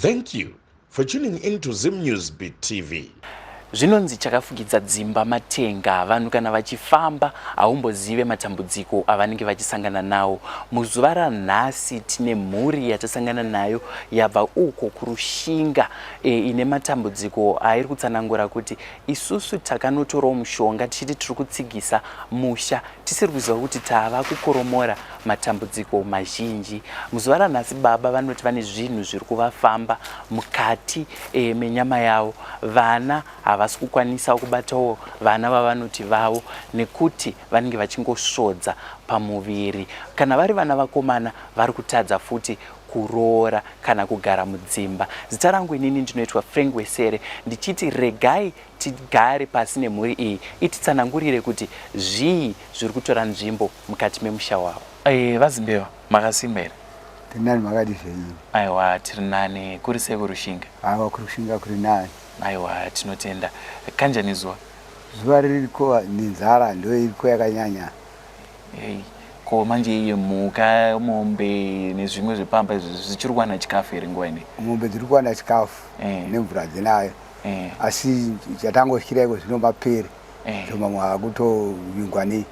Thank you for tuning in to Zim News Beat TV. Zvinonzi chakafukidza dzimba matenga, vanhu kana vachifamba haumbozive matambudziko avanenge vachisangana nawo. Muzuva ranhasi tine mhuri yatasangana nayo yabva uko kuRushinga e, ine matambudziko airi kutsanangura kuti isusu takanotorawo mushonga tichiti tiri kutsigisa musha tisiri kuziva kuti tava kukoromora matambudziko mazhinji. Muzuva ranhasi baba vanoti vane zvinhu zviri kuvafamba mukati e, menyama yavo. Vana havasi kukwanisawo kubatawo vana vavanoti vavo nekuti vanenge vachingosvodza pamuviri. Kana vari vana vakomana vari kutadza futi kuroora kana kugara mudzimba. Zita rangu inini ndinoitwa Frank Wesere ndichiti regai tigare pasi nemhuri iyi ititsanangurire kuti zvii zviri kutora nzvimbo mukati memusha wavo. Eh, VaZimbeva, makasimba here? Tiri nani, makadi zvenyu? Aiwa, tiri nani. Kuri sei kuRushinga? Aiwa, kuRushinga kuri nani. Aiwa, tinotenda. Kanjani zuva? Zuva ririko nenzara ndo iriko yakanyanya. Hey, ko manje iye mhuka, mombe nezvimwe zvepamba izvi zvichiri kuwana chikafu here nguva inei? Mombe dziri kuwana chikafu Eh. nemvura dzinayo. Eh. Asi chatangotyira iko zvino mapere. Eh. So mamwe akutovingwa nei?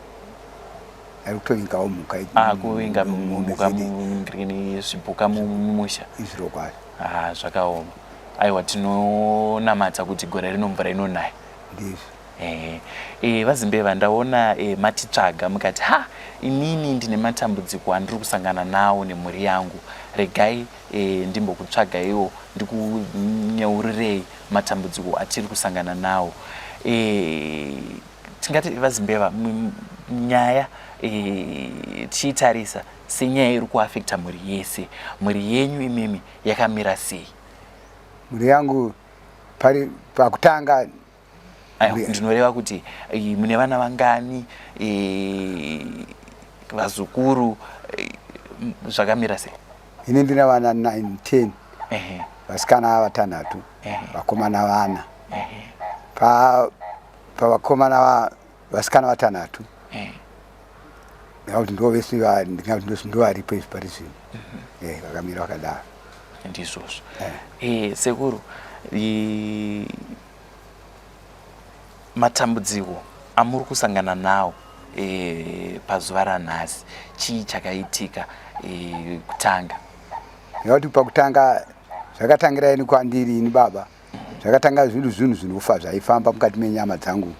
Ari kutovingawo mhuka idzi. Ah, kuvinga Mombe mhuka dzedu zvipuka mumusha. Izviro kwazvo. Ah, zvakaoma. Aiwa, tinonamata kuti gore rino mvura inonaya. Ndizvo. Eh, eh, VaZimbeva, ndaona eh, matitsvaga mukati ha inini ndine matambudziko andiri kusangana nawo nemhuri yangu, regai eh, ndimbokutsvagaiwo ndikunyeurirei matambudziko atiri kusangana nawo. Eh, tingati VaZimbeva, nyaya eh, tichiitarisa senyaya iri kuafekta mhuri yese, mhuri yenyu imimi yakamira sei? Mhuri yangu pari pakutanga Ndinoreva kuti mune vana vangani, vazukuru, zvakamira sei? Ini ndine vana 9 10, vasikana vatanhatu, vakomana vana. Pavakomana vasikana vatanhatu ndingakuti ndo vese, ndingakuti ndo varipo izvi pari zvino, vakamira vakadaro. Ndizvozvo. Sekuru, matambudziko amuri kusangana nawo e, pazuva ranhasi chii chakaitika e, kutanga? Ndingati pakutanga zvakatangira ini kwandiri ini baba, zvakatanga zvinhu zvinofa zvaifamba mukati menyama dzangu,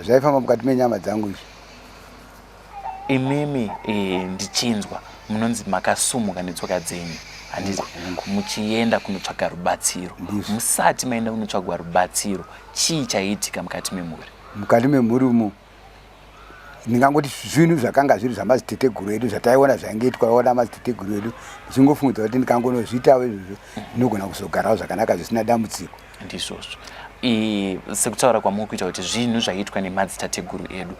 zvaifamba mukati menyama dzangu izvi. Imimi e, ndichinzwa munonzi makasumuka netsoka dzenyu, handiti, muchienda kunotsvaga rubatsiro? Musati maenda kunotsvagwa rubatsiro, chii chaiitika mukati memhuri? Mukati memhuri umu ndingangoti zvinhu zvakanga zviri zvamadziteteguru edu zvataiona zvaingeitwa ona madziteteguru edu, ndichingofungidza kuti ndikangonozviitawo izvozvo ndinogona kuzogarawo zvakanaka zvisina dambudziko. Ndizvozvo. Sekutaura kwamuri kuita kuti zvinhu zvaiitwa nemadzitateguru edu,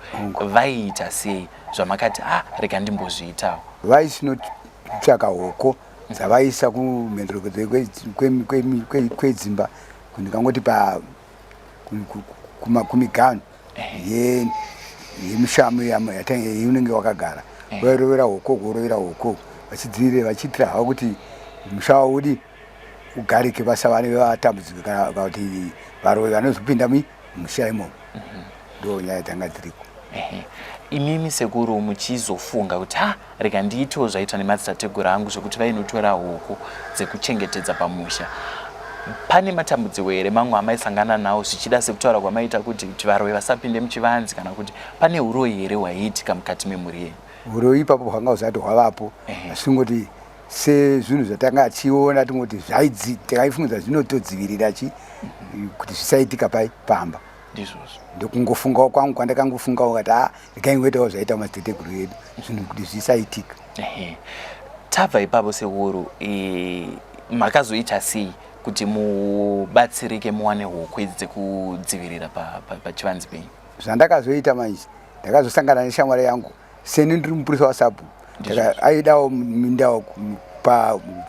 vaiita sei zvamakati ah rega ndimbozviitawo? Vaisinotsvaka hoko dzavaisa kumhenderekedzo kwedzimba, ndingangoti pa kumiganhu yemishamu yaunenge wakagara, vairovera hoko, kurovera hoko vachidzivirira, vachiitira havo kuti musha waudi ugarike, vasava nevatambudziko kana kuti varovi vanozopinda musha imomo. Ndo nyaya dzanga dziriko. Imimi sekuru muchizofunga kuti ha rega ndiitewo zvaitwa nemadzitateguru angu zvekuti vainotora huku dzekuchengetedza pamusha, pane matambudziko here mamwe amaisangana nawo, zvichida sekutaura kwamaita kuti varoyi vasapinde muchivanzi, kana kuti pane uroyi here hwaiitika mukati memhuri yenyu? Uroyi ipapo hwanga husati hwavapo, asi kungoti sezvinhu zvatanga tichiona tingoti zvaidzi takaifungidza zvinotodzivirira chi kuti zvisaitika pai pamba. Ndizvozvo. Ndokungofungawo kwangu kwandakangofungawo kati a regai ngoitawo zvaita madziteteguru edu, zvinhu kuti zvisaitika. Tabva ipapo sekuru, e, makazoita sei kuti mubatsirike muwane huku idzi dzekudzivirira pachivanzi pa, pa penyu? Zvandakazoita manje, ndakazosangana neshamwari yangu, seni ndiri mupurisa wasabhuku, aidawo minda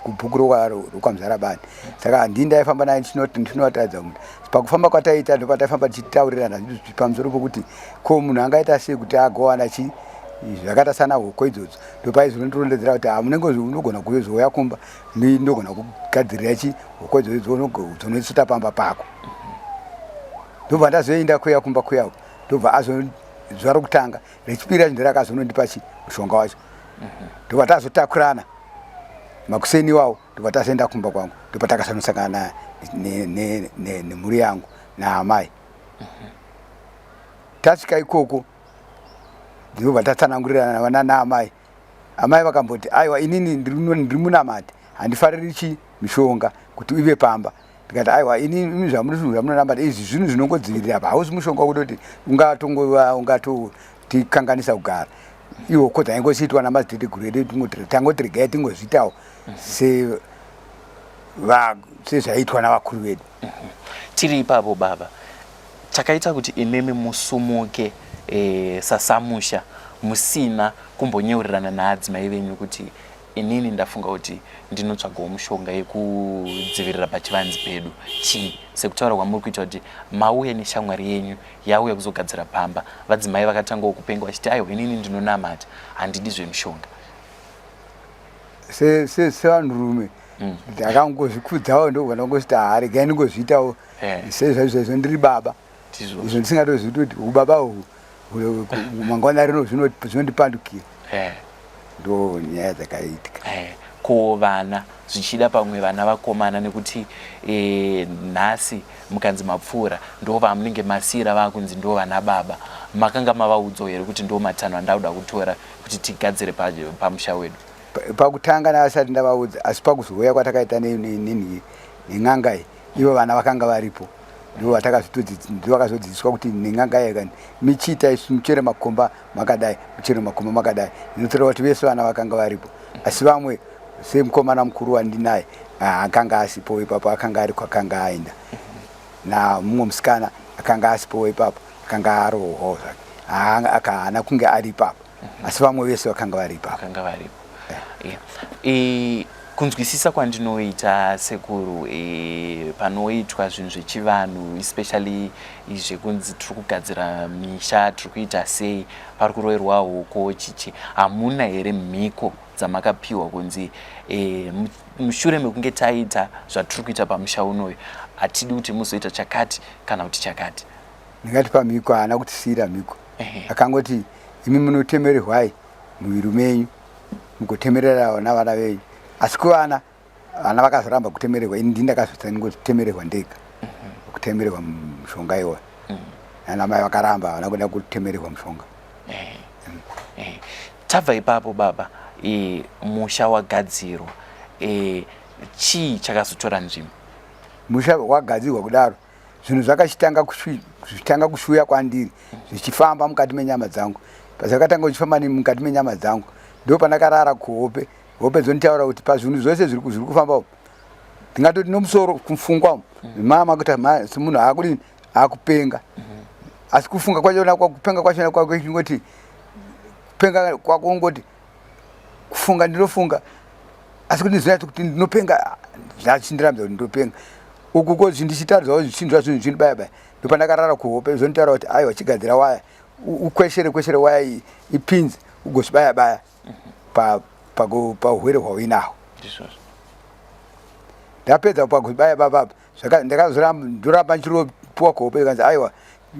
kubhuku rokwaMuzarabani, saka handii ndaifamba naye ndinovatadza munhu. Pakufamba kwataiita ndopataifamba tichitaurirana pamusoro pokuti ko munhu angaita sei kuti agowana chi Zvakaita sana hoko idzodzo ndopaizondirondedzera kuti ah, munenge unogona kuzouya kumba ndogona kugadzirira chi hoko idzodzo dzonoisota pamba pako. Ndobva ndazoenda kuya kumba kuya ndobva azo zuva rokutanga rechipiri racho ndorakazonondipa chi mushonga wacho. Ndobva tazotakurana makuseni iwawo ndobva tazoenda kumba kwangu ndopatakasanosangana nemhuri yangu naamai. Tasvika ikoko ndinobva tatsanangurirana vana naamai. Amai vakamboti aiwa inini ndiri munamati handifariri chi mishonga kuti ive pamba. Ndikati aiwa ini zvamunonamata izvi zvinhu zvinongodzivirira apa hausi mushonga wekutoti ungatongova ungatotikanganisa kugara. Iwo ko dzaingosiitwa namadziteteguru edu tangoti regai tingozviitawo sezvaiitwa navakuru vedu. Tiri ipapo baba, chakaita kuti imimi musumuke e, sasamusha musina kumbonyeurirana naadzimai venyu kuti inini ndafunga kuti ndinotsvagawo mushonga yekudzivirira pachivanzi pedu chii? Sekutaura kwamuri kuita kuti mauya neshamwari yenyu yauya kuzogadzira pamba, vadzimai vakatangawo kupenga vachiti aiwa inini ndinonamata handidi zvemushonga. Sevanhurume ndakangozvikudzawo ndobva ndangozviti haa regai ndingozviitawo sezvaizvo ndiri baba izvo ndisingatozivi kuti ubaba uhu mangwana rino zvinondipandukira. Ndo nyaya dzakaitika. Ko vana zvichida pamwe vana vakomana nekuti nhasi mukanzi mapfuura ndo vamunenge masiyira vakunzi ndo vana baba, makanga mavaudzawo here kuti ndo matanho andakuda kutora kuti tigadzire pamusha wedu? Pakutanga ndasati ndavaudza, asi pakuzouya kwatakaita nen'anga iyi ivo vana vakanga varipo ndivo vakazodzidziswa kuti nen'anga iyi kani michiita isu muchere makomba makadai, muchere makomba makadai. Ndinotora kuti vese vana vakanga varipo, asi vamwe semukomana mukuru wandinaye akanga asipo ipapo, akanga ari kwakanga aenda, namumwe musikana akanga asipo ipapo, akanga arohwawo zvake, haana kunge ari ipapo, asi vamwe vese vakanga vari ipapo. Vakanga varipo. Yeah. Kunzwisisa kwandinoita sekuru, panoitwa zvinhu zvechivanhu especially zvekunzi tiri kugadzira misha, tiri kuita sei, pari kuroerwa huko chichi, hamuna here mhiko dzamakapiwa kunzi mushure mekunge taita zvatiri kuita pamusha unoyu hatidi kuti muzoita chakati kana kuti chakati? Ndingati pamhiko haana kutisiyira mhiko, akangoti imi munotemererwai muviri menyu mugotemererawo navana venyu, asi kuvana vana vakazoramba kutemererwa, ini ndini ndakazotemererwa ndega kutemererwa mushonga iwoyo. Ana mai vakaramba, havana kuda kutemererwa mushonga. Tabva ipapo baba, musha wagadzirwa, chii chakazotora nzvimbo? Musha wagadzirwa kudaro, zvinhu zvakachitanga kushuya kwandiri zvichifamba mukati menyama dzangu. Pazvakatanga kuchifamba mukati menyama dzangu ndo pandakarara kuhope, hope dzonditaura kuti pazvinhu zvose zviri kufamba umu ndingatoti nomusoro kufungwa umu mama kuti semunhu haakudini akupenga, asi kufunga kwachona kupenga kwachona kwako chingoti kupenga kwako ngoti kufunga ndinofunga, asi kuti ndinoziva kuti ndinopenga zvachindirambidza kuti ndinopenga uku ko ndichitaridzawo zvichinzwa zvinhu zvinobaya baya. Ndopandakarara kuhope zvonditaura kuti aiwa chigadzira waya ukweshere kweshere waya iyi ipinze ugozvibaya baya pauhwere hwauinaho. Ndapedza pakuzvibaya baba ndakazoramba ndoramba ndichiropuwa kuhope ikanzi aiwa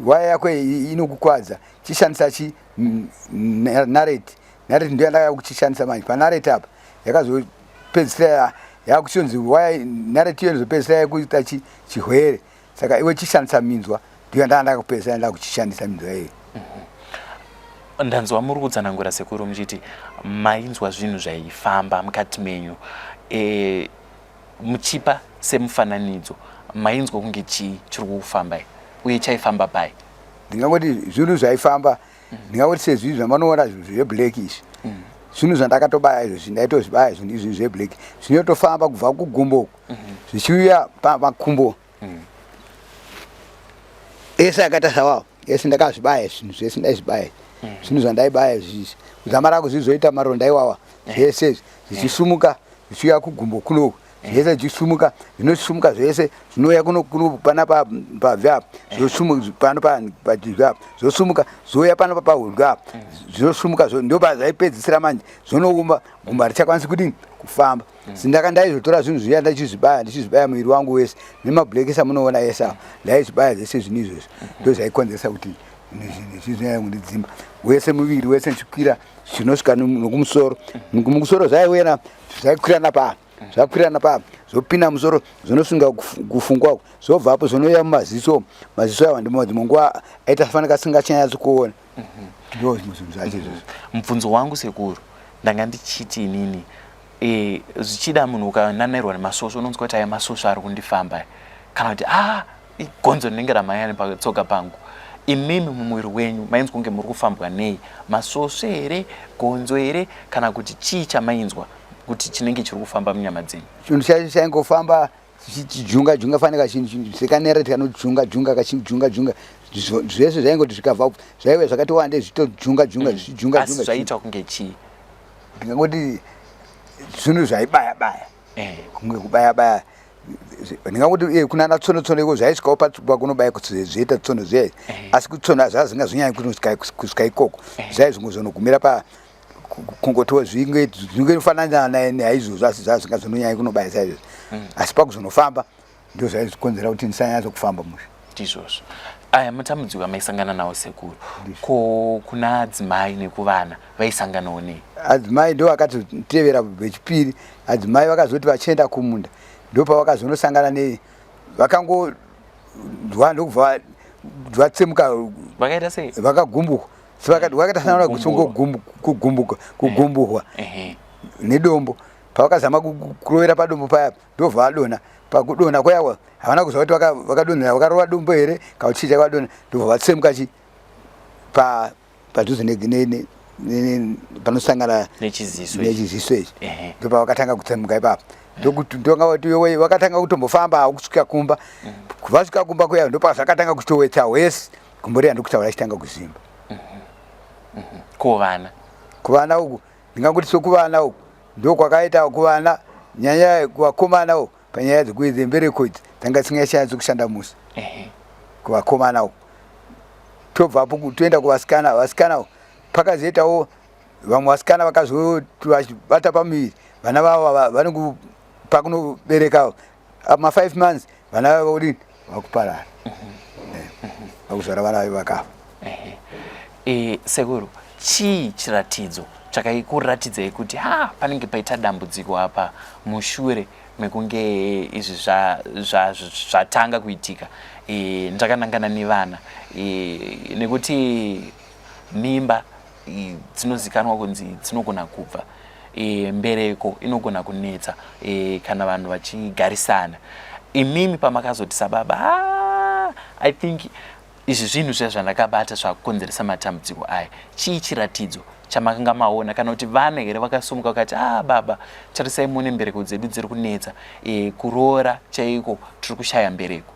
waya yako iyi inokukwadza, chishandisa chi nareti. Nareti ndiyo yandakauya kuchishandisa manje. Panareti apa yakazopedzisira yakuchonzi waya nareti iyo inozopedzisira yakuita chihwere, saka iwe chishandisa minzwa, ndiyo yandanga ndakupedzisira ndakuchishandisa minzwa iyoyo. Ndanzwa muri kutsanangura sekuru muchiti mainzwa zvinhu zvaifamba mukati menyu, muchipa semufananidzo, mainzwa kunge chii chiri kufamba uye chaifamba pai? Ndingangoti zvinhu zvaifamba, ndingangoti sezvinhu zvamanoona zveblack izvi, zvinhu zvandakatobaya izvozvi, ndaitozvibaya zvinhu izvi zveblack zvinotofamba kubva kugumbo uku zvichiuya pamakumbo ese akaita sawawo ese ndakazvibaya zvinhu zvese ndaizvibaya, zvinhu zvandaibaya izvi kudzamara kuzvizoita maronda iwawa zvese izvi zvichisumuka zvichiuya kugumbo kunoku. Zvese zvichisumuka, zvinosumuka zvese, zvinouya kuno kuno pana pabvi apa, zvosumuka pano pachidyi apa, zvosumuka zvouya pano pahudyi apa, zvosumuka ndopazvaipedzisira manje zvonoumba gumbo harichakwanisi kudini kufamba. Sindaka ndaizotora zvinhu zviya ndichizvibaya ndichizvibaya muviri wangu wese nemabhulekisi amunoona ese awa ndaizvibaya zvese zvinhu izvozvo ndozvaikonzeresa kuti zvinyanya kundidzimba wese muviri wese ndichikwira zvinosvika nokumusoro mumusoro zvaiuya zvaikwira napaa zvakwira napaa zvopinda musoro zvonosunga kufungwa uku zvobvapo zvonouya mumaziso maziso awa dzimwe nguva aita fanika asingachanyatsi kuona ndo zvimwe zvinhu zvacho izvozvo. Mubvunzo wangu sekuru ndanga ndichiti inini e, zvichida munhu ukananairwa nemasvosvo unonzwa kuti aya masvosvo ari kundifamba kana kuti a ah, gonzo rinenge ramhanya nepatsoka pangu imimi mumuviri wenyu mainzwa kunge muri kufambwa nei masvosve here gonzo here kana kuti chii chamainzwa kuti chinenge chiri kufamba munyama dzenyu chinhu chacho chaingofamba chichijunga junga fanika chinhu sekanera tikanojunga junga kachijunga junga zvese zvaingoti zvikabva zvaive zvakati wande zvitojunga junga mm. zvichijunga junga zvaiita kunge chii ndingangoti zvinhu zvaibaya baya eh. kunge kubaya baya ndingangoti eh, kunana tsono tsono iko zvaisvikawo pakunobaya zvoita tsono zviya eh. asi kutsona zvazingazonyanyi kusvika ikoko zvaizongozonogumira pa kungotiwo zvinge zvingofanana naizvozvo asi zvazvingazononyanya kunobaya saizvozvo mm. asi pakuzonofamba ndo zvaizokonzera kuti ndisanyatso kufamba mushe ndizvozvo aya matambudziko amaisangana nawo sekuru ko kuna adzimai nekuvana vaisanganawo nei adzimai ndo vakatotevera vechipiri adzimai vakazoti vachienda kumunda ndo pavakazonosangana ne vakangonzwa ndokubva vatsemuka vakaita sei vakagumbuka vakaita sanana kugumbuka kugumbuhwa nedombo pavakazama kurovera padombo paya ndobva vadonha pakudonha kuya havana kuziva kuti vakadonhera vakarova dombo here kana kuti chii chakavadonha ndobva vatsemuka chi padhuze panosangana nechiziso ichi ndopavakatanga kutsemuka ipapo ndokuti vakatanga kutombofamba kusvika kumba mm. vasvika kumba kuya ndopazvakatanga kutowetsa wese gumbo riya ndokutaura achitanga kuzvimba mhm. kuvana kuvana uku ndingangoti sokuvana uku ndokwakaita kuvana nyanya kuvakomana uku panyaya dzekuedza mbereko idzi dzanga dzisingachanyatsi kushanda musi kuvakomana uku tobvapo toenda kuvasikana vasikana uku pakazoitawo vamwe vasikana vakazobata pamuviri vana vavo vanenge pakunobereka ma five months vana vavo vodini vakuparara eh, vakuzvara vana vavo vakafa eh, sekuru chii chiratidzo chakaikuratidzai kuti ha panenge paita dambudziko apa mushure mekunge izvi zvatanga kuitika e, ndakanangana nevana e, nekuti mimba dzinozikanwa kunzi dzinogona kubva e, mbereko inogona kunetsa e, kana vanhu vachigarisana imimi pamakazoti sababa ah, i think izvi zvinhu zviya zvandakabata zvakukonzeresa matambudziko aya chii chiratidzo chamakanga maona kana kuti vana here vakasumuka vakati ah baba tarisai muone mbereko dzedu dziri kunetsa e, kuroora chaiko tiri kushaya mbereko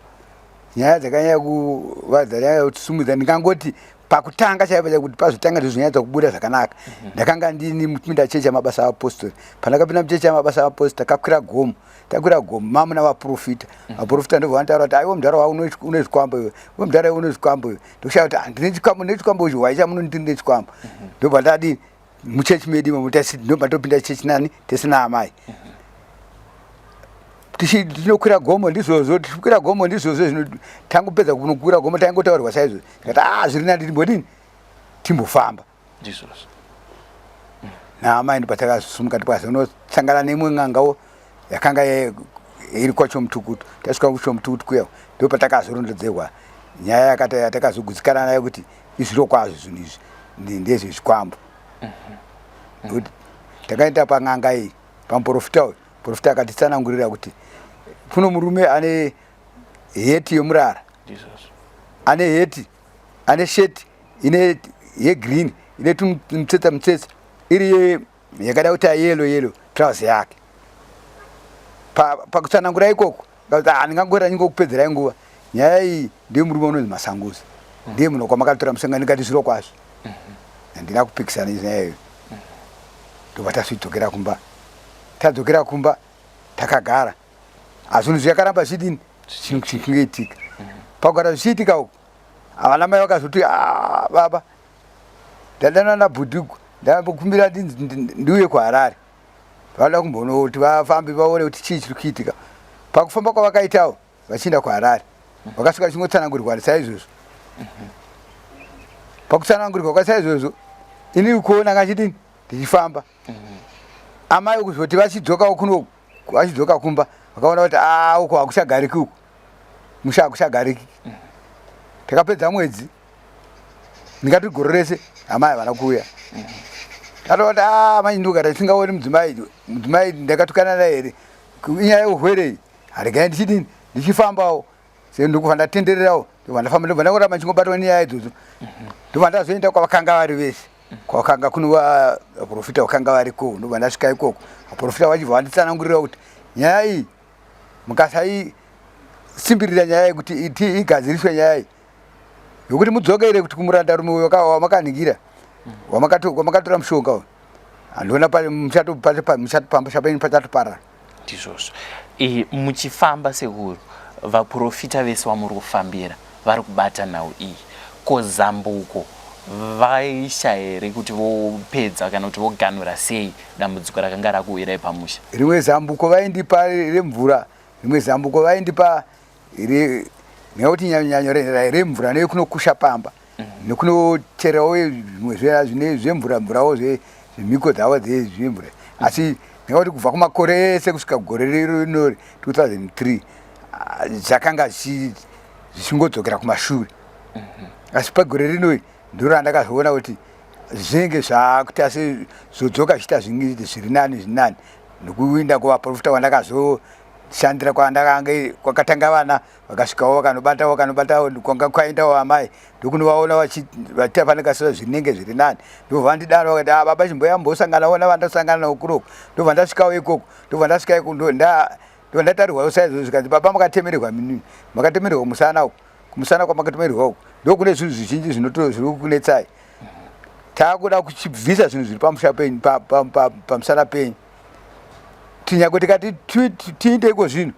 nyaya dzakanyanya kuva dzanyanya kutisumudza ndingangoti pakutanga chaipo chakuti pazotanga ndizonyatsa kubuda zvakanaka mhm. ndakanga ndini mupinda chechi yamabasa avapostori pandakapinda muchechi yamabasa avapostori takakwira gomo takwira gomo mamuna vaprofita mhm. vaprofita ndobva vanotaura kuti aiwe mudhara wavo une zvikwambo iwe iwe mudhara iwe une zvikwambo iwe ndokushaya kuti handine chikwambo nechikwambo ichi waicha munonditi ndine chikwambo mhm. ndobva ndadini muchechi medu imomo ndobva topinda chechi nani tisina amai tinokwira gomo ndizvozvo tichikwira gomo ndizvozvo zvino tangopedza kunokwira gomo taingotaurirwa saizvo tikati a ah, zviri nani timbodini timbofamba ndizvozvo naamai ndopatakasumuka tipazonosangana neimwe n'angawo yakanga iri kwachomutukutu tasvika kuchomutukutu kuya ndopatakazorondedzerwa nyaya yakati yatakazogutsikana nayo kuti izviro kwazvo zvinhu izvi ndezvezvikwambo mhm. takaenda pan'anga iyi pamuprofita uyu profita akatitsanangurira kuti kuno murume ane heti yomurara ane heti ane sheti ine yegreen ine tumutsetse mutsetse iri yakada kuti ayelo yelo trouse yake pakutsanangura ikoko handingangoita nyingokupedzerai nguva nyaya iyi ndiye murume unonzi masanguza ndiye munhu kwamakatora musenga ndikati zviro kwazvo handina kupikisana nyaya iyoyo ndobva tazoidzokera kumba tadzokera kumba Takagara, asi zvinhu zvakaramba zvichidini, zvichingoitika. Pakugara zvichiitika uku, havana mai vakazoti, ah, baba, ndadana nabhudhugu, ndambokumbira ndiuye kuHarare, vanoda kumbonoti vafambe vaone kuti chii chiri kuitika. Pakufamba kwavakaitawo vachienda kuHarare, vakasvika vachingotsanangurirwa saizvozvo. Pakutsanangurirwa kwasaizvozvo, ini kuona ngachidini ndichifamba. Amai kuzoti vachidzokawo kuno, vachidzoka kumba, vakaona kuti a uko hakuchagariki, uku musha hakuchagariki. Takapedza mwedzi, ndingati gore rese, amai havana kuuya. Tatoti, a mai, ndogara tisingaoni mudzimai, mudzimai ndakatukana naye here? Inyaya yeurwere iyi. Haregai ndichidini, ndichifambawo. Ndokubva ndatendererawo, ndobva ndafamba, ndobva ndangoramba ndichingobatwa nenyaya idzodzo. Ndobva ndazoenda kwavakanga vari vese, kwakanga kuno vaprofita vakanga variko. Ndobva ndasvika ikoko, vaprofita vachibva vanditsanangurira kuti nyaya iyi mukasaisimbirira, nyaya iyi kuti igadziriswe, nyaya iyi yokuti mudzokere kuti kumurandarume uyo wamakaningira, wamakatora mushonga uyu, handiona pamusha penyu pachatoparara. Ndizvozvo. Muchifamba sekuru, vaprofita vese vamuri kufambira vari kubata nhau iyi, ko zambuko vaisha here kuti vopedza kana kuti voganhura sei dambudziko rakanga rakuwirai pamusha? Rimwe zambuko vaindipa remvura, rimwe zambuko vaindipa nekuti nyanyo remvura nekunokusha pamba nekunocherawo zvimwe zvine zvemvura mvurawo zvemhiko dzavo dzezvemvura. Asi ndingati kubva kumakore ese kusvika gore rinori 2003, zvakanga zvichingodzokera kumashure. Asi pagore rinoi ndiro randakazoona kuti zvinenge zvakuti asi zvodzoka zvichiita zviri nani, zviri nani, nokuinda kuvaprofita kwandakazoshandira, kwandakange kwakatanga vana vakasvikawo vakanobata, vakanobata kwanga kwaendawo amai, ndokunovaona vachiita panekasira zvinenge zviri nani. Ndobva vandidaro vakati, ah, baba, chimboya mbosanganawo navandasangana navo kuroko. Ndobva ndasvikawo ikoko, ndobva ndasvika iko, ndobva ndatarirwawo saizvozvo, zvikanzi, baba, makatemererwa minini, makatemererwa musana uku, kumusana kwamakatemererwa uku ndokune zvinhu zvizhinji zviri kukunetsai. Taakuda kuchibvisa zvinhu zviri pamusha penyu, pamusana penyu. Tinyangwe tikati tiinde iko zvino,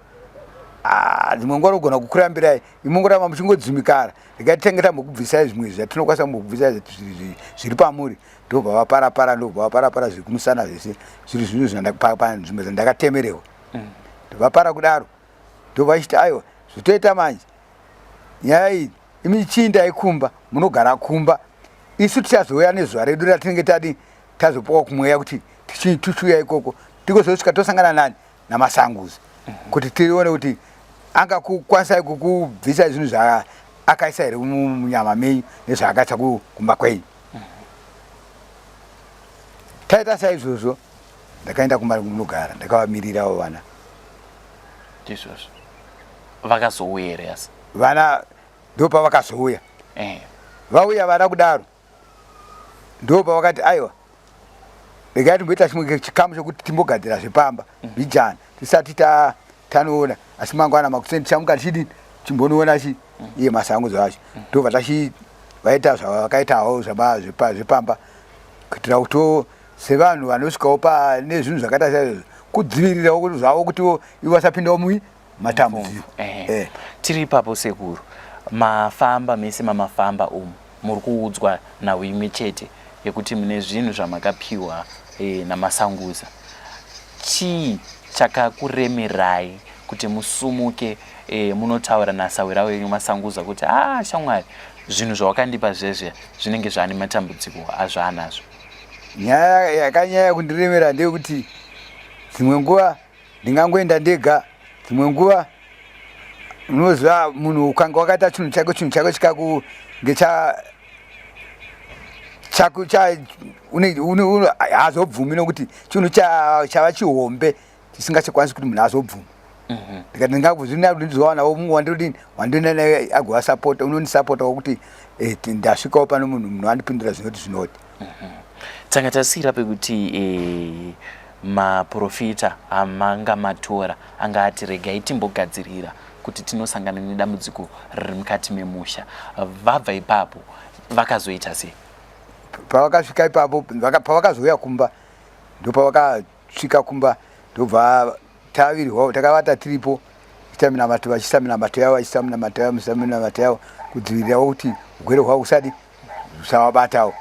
ah, dzimwe nguva nogona kukurambirai, imongoramba muchingodzimikara. Regai titenge tambokubvisai zvimwe zvatinokwanisa kumbokubvisai zviri pamuri. Ndobva vaparapara, ndobva vaparapara zviri kumusana zvese, zviri zvinhu panzvimbo dzandakatemererwa. Ndovapara kudaro, ndobva vachiti, aiwa, zvotoita manje nyaya iyi, imi chiindai kumba, munogara kumba, isu tichazouya nezuva redu ratinenge tadi tazopuwa kumweya kuti tichiuya ikoko, tigozosvika tosangana nani, naMasanguzi, kuti tione kuti angakukwanisai kukubvisa zvinhu zvaakaisa here munyama menyu nezvaakaisa kumba kwenyu. Taita saizvozvo, ndakaenda kumba kunogara, ndakavamirirawo vana. Ndizvozvo. Vakazouya here asi? Vana ndopavakazouya. Vauya vana kudaro, ndopavakati, aiwa, regai timboita chimwe chikamu chokuti timbogadzira zvepamba mbijana tisati tanoona, asi mangwana makuseni tichamuka tichidini, chimbonoona chi iye Masanguzo acho. Ndobva tachi vaita zvavakaitawo zvepamba kuitira kuti sevanhu vanosvikawo pane zvinhu zvakaita saizvozvo, kudzivirirawo zvavo kutiwo ivo vasapindawo mui matambudziko. Tiri ipapo sekuru, mafamba mese mamafamba umu, muri kuudzwa nhau imwe chete yekuti mune zvinhu zvamakapiwa naMasanguza. Chii chakakuremerai kuti musumuke munotaura nasawira wenyu Masanguza kuti, a ah, shamwari, zvinhu zvawakandipa zvezve zvinenge zvaane matambudziko azvaanazvo? Nyaya yakanyanya kundiremera ndeyekuti dzimwe nguva ndingangoenda ndega, dzimwe nguva, unoziva, munhu ukanga wakaita chinhu chako, chinhu chako chikakunge chako haazobvumi, nokuti chinhu chava chihombe chisingachakwanisi kuti munhu azobvuma. Ndikati ndingazvinazowanawo mumwe wandodini, wandinoenda naye agovasapota, unondisapota wokuti ndasvikawo pano, munhu andipindura zvinoti zvinoti. Tanga tasiyira pekuti maprofita amanga matora anga ati regai timbogadzirira kuti tinosangana nedambudziko riri mukati memusha. Vabva ipapo vakazoita sei? Pavakasvika ipapo, pavakazouya kumba, ndopavakasvika kumba, ndobva Tavirwawo takavata tiripo ita minamato vachiisa minamato yavo vachiisa minamato yavo vachiisa minamato yavo kudzivirirawo kuti ugwere hwavo usadi usavabatawo.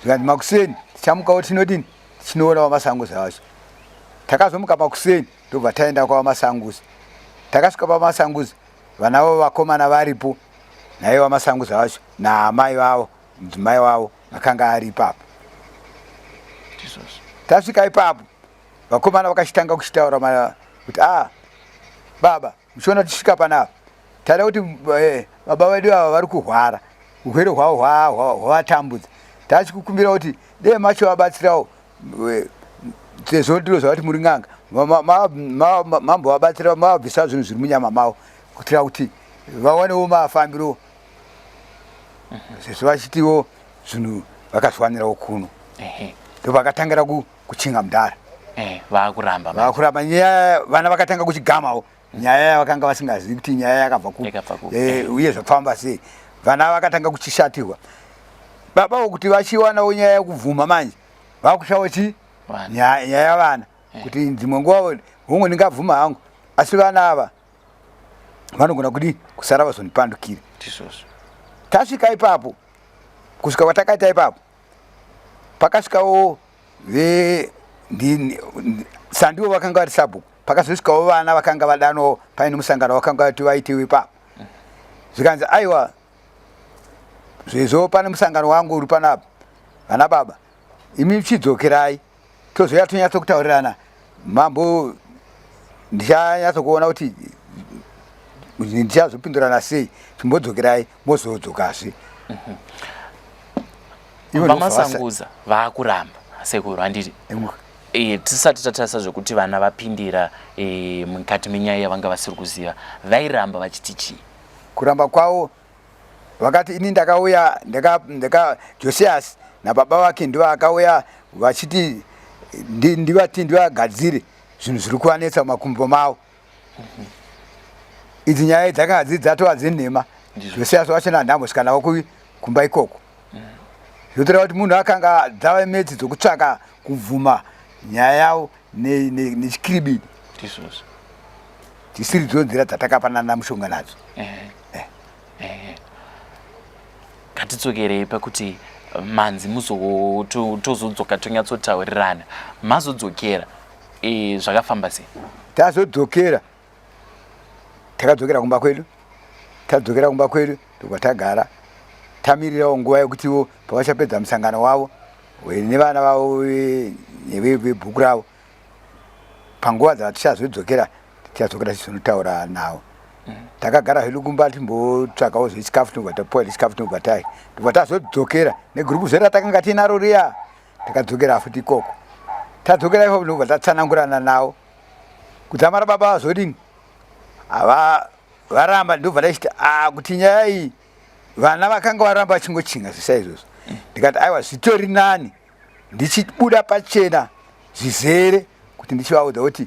Zvikanzi makuseni tichamukawo tinodini tichinoona vamasanguza vacho. Takazomuka makuseni ndobva taenda kwavamasanguza. Takasvika pamasanguza vana vavo vakomana varipo naivo vamasanguza vacho naamai vavo mudzimai wavo akanga ari ipapo. Tasvika ipapo vakomana vakachitanga kuchitaura kuti a ah, baba muchiona tichisvika panapa tada kuti eh, baba vedu ava vari kurwara urwere hwavo hwavatambudza tachikukumbira kuti dee macho vabatsirawo eh, sezvo ndiro zvavati muri n'anga mambovabatsira mavabvisa zvinhu zviri munyama mavo kuitira kuti vawanewo mafambiro sezvo vachitiwo zvinhu vakazviwanirawo kuno ndovakatangira kuchinga mudhara eh, vakuramba vakuramba nyaya vana vakatanga kuchigamawo nyaya yavakanga vasingazivi kuti nyaya yakabva kupi eh, uye zvafamba sei vana vakatanga kuchishatirwa babawo kuti vachiwanawo nyaya yekubvuma manje vakushawo chi nyaya yavana eh. kuti dzimwe nguva hongu ndingabvuma hangu asi vana ava vanogona kudii kusara vazondipandukira tasvika ipapo kusvika kwatakaita ipapo pakasvikawo ve sandiwo vakanga vari sabhuku pakazosvikawo vana vakanga vadanwawo paine musangano vakanga vati vaitiwe ipapo zvikanzi aiwa zvezvo pane musangano wangu uri panapa vana baba imi chidzokerai tozouya tonyatsokutaurirana mambo ndichanyatsokuona kuti ndichazopindurana sei chimbodzokerai mozodzokazve Vamasanguza vakuramba sekuru handiti? E, tisati tatarisa zvekuti vana vapindira e, mukati menyaya yavanga vasiri kuziva vairamba vachiti chii? Kuramba kwavo vakati ini ndakauya ndaka, ndaka Josias nababa vake ndivo akauya vachiti ndivati ndivagadzire zvinhu zviri kuvanetsa mumakumbo mavo. Idzi nyaya dzakanga dziri dzatova dzenhema. Josias wacho nandambosvika navo kumba ikoko. Zvotoreva kuti munhu akanga dzava metsi dzokutsvaka kubvuma nyaya yavo nechikiribidi. Ndizvozvo. Dzisiri dzo nzira dzatakapanana mushonga nadzo. Eh. Eh. Ngatidzokerei pakuti manzi tozodzoka tonyatsotaurirana. Mazodzokera e, zvakafamba sei? Tazodzokera takadzokera kumba kwedu tadzokera kumba kwedu ndobva tagara tamirirawo nguva yekutiwo pavachapedza musangano wavo nevana vavo vebhuku ravo panguva dzatichazodzokera tichadzokera tichizonotaura navo mm. takagara hedu kumba timbotsvakawo zvechikafu tinobva tapuwa chikafu tinobva tai ndobva tazodzokera negurupu zve ratakanga tiinaro riya takadzokera futi ikoko tadzokera ipapo ndobva tatsanangurana navo kudzamara baba vazodini ava varamba ndobva ndachiti a ah, kuti nyaya iyi vana vakanga varamba vachingochinga zvisa izvozvo ndikati aiwa zvitori nani ndichibuda pachena zvizere kuti ndichivaudza kuti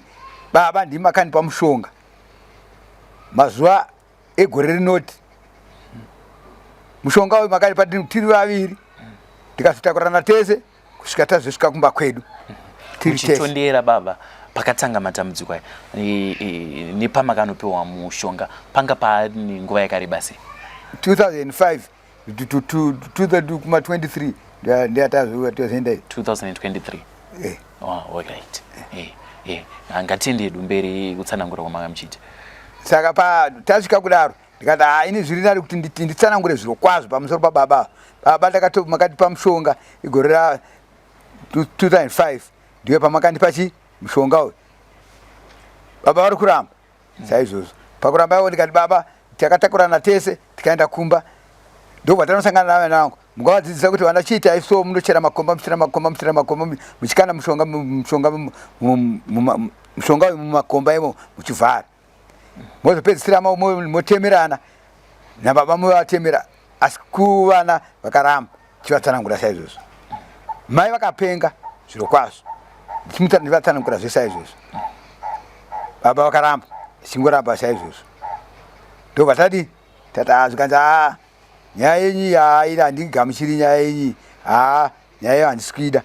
baba ndimi makandipa mushonga mazuva egore rinoti mushonga uyu makandipa tiri vaviri tikazotakurana tese kusvika tazosvika kumba kwedu tichitondera baba pakatanga matambudziko aya nepamakanopiwa mushonga panga paane nguva yakareba sei 2005 kuma 23 ndiyatazoenda 2023 eh. oh, alright eh, eh. ngatiende hedu mberi kutsanangura kwamanga muchiita saka pa tasvika kudaro ndikati haa ini zviri nari kuti nditsanangure zviro kwazvo pamusoro pababa baba ndakato makatipa mushonga igore ra 2005 ndiyo pamakandipa chi mushonga uyu baba vari kuramba saizvozvo pakuramba ivo ndikati baba takatakurana tese tikaenda kumba ndobva tanosangana navana vangu mukavadzidzisa kuti vana chiitai so munochera makomba muchera makomba muchera makomba muchikanda mushonga mushonga mushonga uyu mumakomba imo muchivhara mozopedzisira motemerana nababa movatemera asi kuvana vakaramba chivatsanangura saizvozvo mai vakapenga zviro kwazvo ndichivatsanangura zvese saizvozvo baba vakaramba chingoramba saizvozvo ndobva tadi tati ah, zvikanzi aa ah, nyaya yenyu yaaira handigamuchiri nyaya yenyu haa nyaya iyo handisi kuida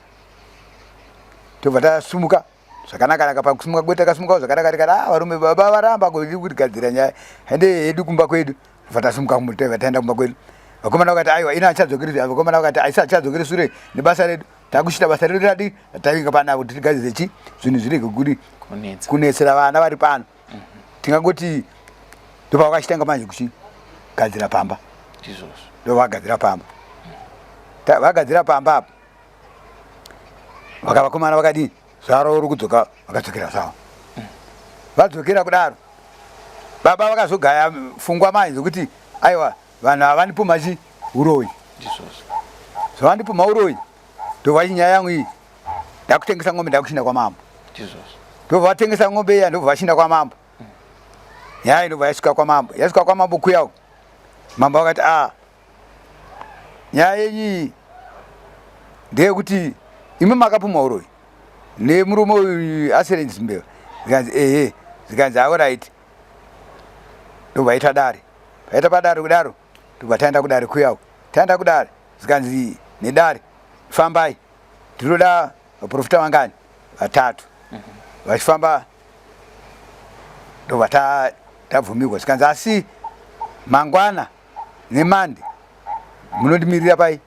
tobva tasumuka Zvakanaka naka pakusimuka kwedu takasimukawo zvakanaka tikati ah varume baba varamba kutigadzira nyaya hende hedu kumba kwedu. Bva tasimuka kumuteva taenda kumba kwedu. Vakomana vakati aiwa ini handichadzokeri vakomana vakati aisi hatichadzokeri sure nebasa redu takuchita basa redu radi tavinga panapa kuti tigadzire chi zvinhu zvirege kuri kunetsera vana vari pano. Mm -hmm. Tingangoti ndopavakachitanga manje kuchigadzira pamba. Ndizvozvo. Ndovagadzira pamba. Vagadzira pamba apa. Vakavakomana vakadii? Zvaro uri kudzoka vakadzokera zvavo. Vadzokera kudaro baba vakazogaya fungwa manje dzekuti aiwa vanhu ava vandipumha chi uroyi. Ndizvozvo. Zvavandipumha uroyi ndobva nyaya yangu iyi ndakutengesa ng'ombe ndakuchinda kwamambo. Ndizvozvo. Ndobva vatengesa ng'ombe iya ndobva vachinda kwamambo. Nyaya inobva yasvika kwamambo. Yasvika kwamambo kuya uko. Mambo vakati ah nyaya yenyu iyi ndeyekuti imi makapumwa uroyi nemurume uyu asiri zimbeva zvikanzi ehe zvikanzi aorit ndobva aita dare paita padare kudaro ndobva taenda kudare kuya taenda kudare zvikanzi nedare fambai ndinoda vaprofita vangani vatatu vachifamba ndobva tabvumirwa zvikanzi asi mangwana nemande munondimirira pai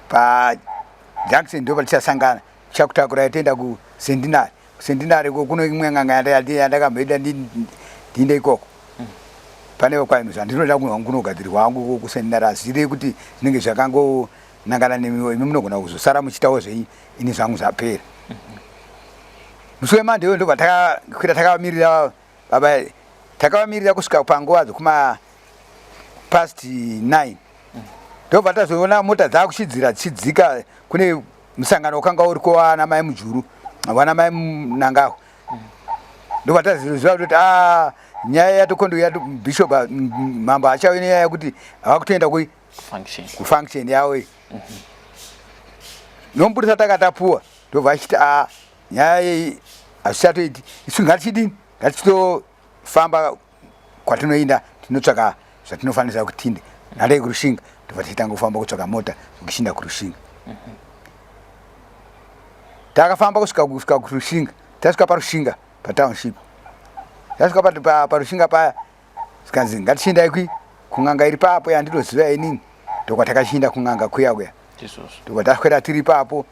pajunction ndo patichasangana tichakutakurai toenda kusendinari kusendinari ko kuno imwe n'anga yandakamboenda ndiinde ikoko pane kwaino zvandinoda kunogadzirwa hangu kusendinari hazvirei kuti zvinenge zvakangonangana nemiwo imi munogona kuzosara muchiitawo zvenyu ini zvangu zvapera musi wemande iyoyo ndobva takakwira takavamirira baba takavamirira kusvika panguva dzekuma past 9 ndobva tazoona mota dzakuchidzira dzichidzika kune musangano wakanga uriko wana mai mujuru wana mai mnangagwa ndobva tazoziva kuti a ah, nyaya yatokondo ya bishop mambo achauye nenyaya yekuti avakutoenda kui kufunction yavo iyi nomupurisa takatapuwa ndobva achiti a ah, nyaya iyi hazvichatoiti isu ngatichidini ngatichitofamba kwatinoinda tinotsvaka zvatinofanira kutinde nhandei kurushinga ndobva tichitanga kufamba kutsvaka mota kuchinda kurushinga takafamba kusvika kusvika kurushinga tasvika parushinga patownship tasvika parushinga paya zvikanzi ngatichiendai kwi kun'anga iri papo yandinoziva inini ndokwatakachinda kun'anga kuya kuya ndokwataswera tiri papo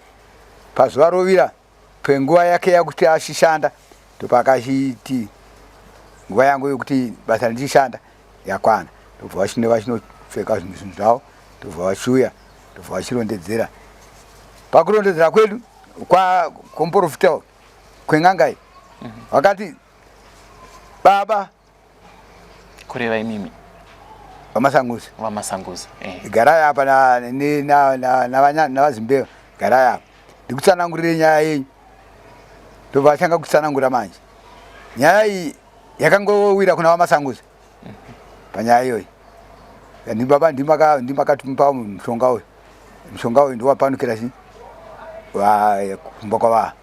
pazuva rovira penguva yake yakuti achishanda ndopakachiti nguva yangu yokuti basa ndichishanda yakwana ndobva vachine vachinopfeka zvinhu zvinhu zvavo ndobva vachiuya ndobva vachirondedzera pakurondedzera kwedu kwamuporofita kwen'anga iyi vakati baba kureva imimi vamasanguzi vamasanguzi eh. garai apa navazimbeva garai apa ndikutsanangurire nyaya yenyu ndobva vatanga kutsanangura manje nyaya iyi yakangowira kuna vamasanguzi panyaya iyoyi ndibaba ndimakatipa mushonga uyu mushonga uyu ndowapanukira chi kumba kwava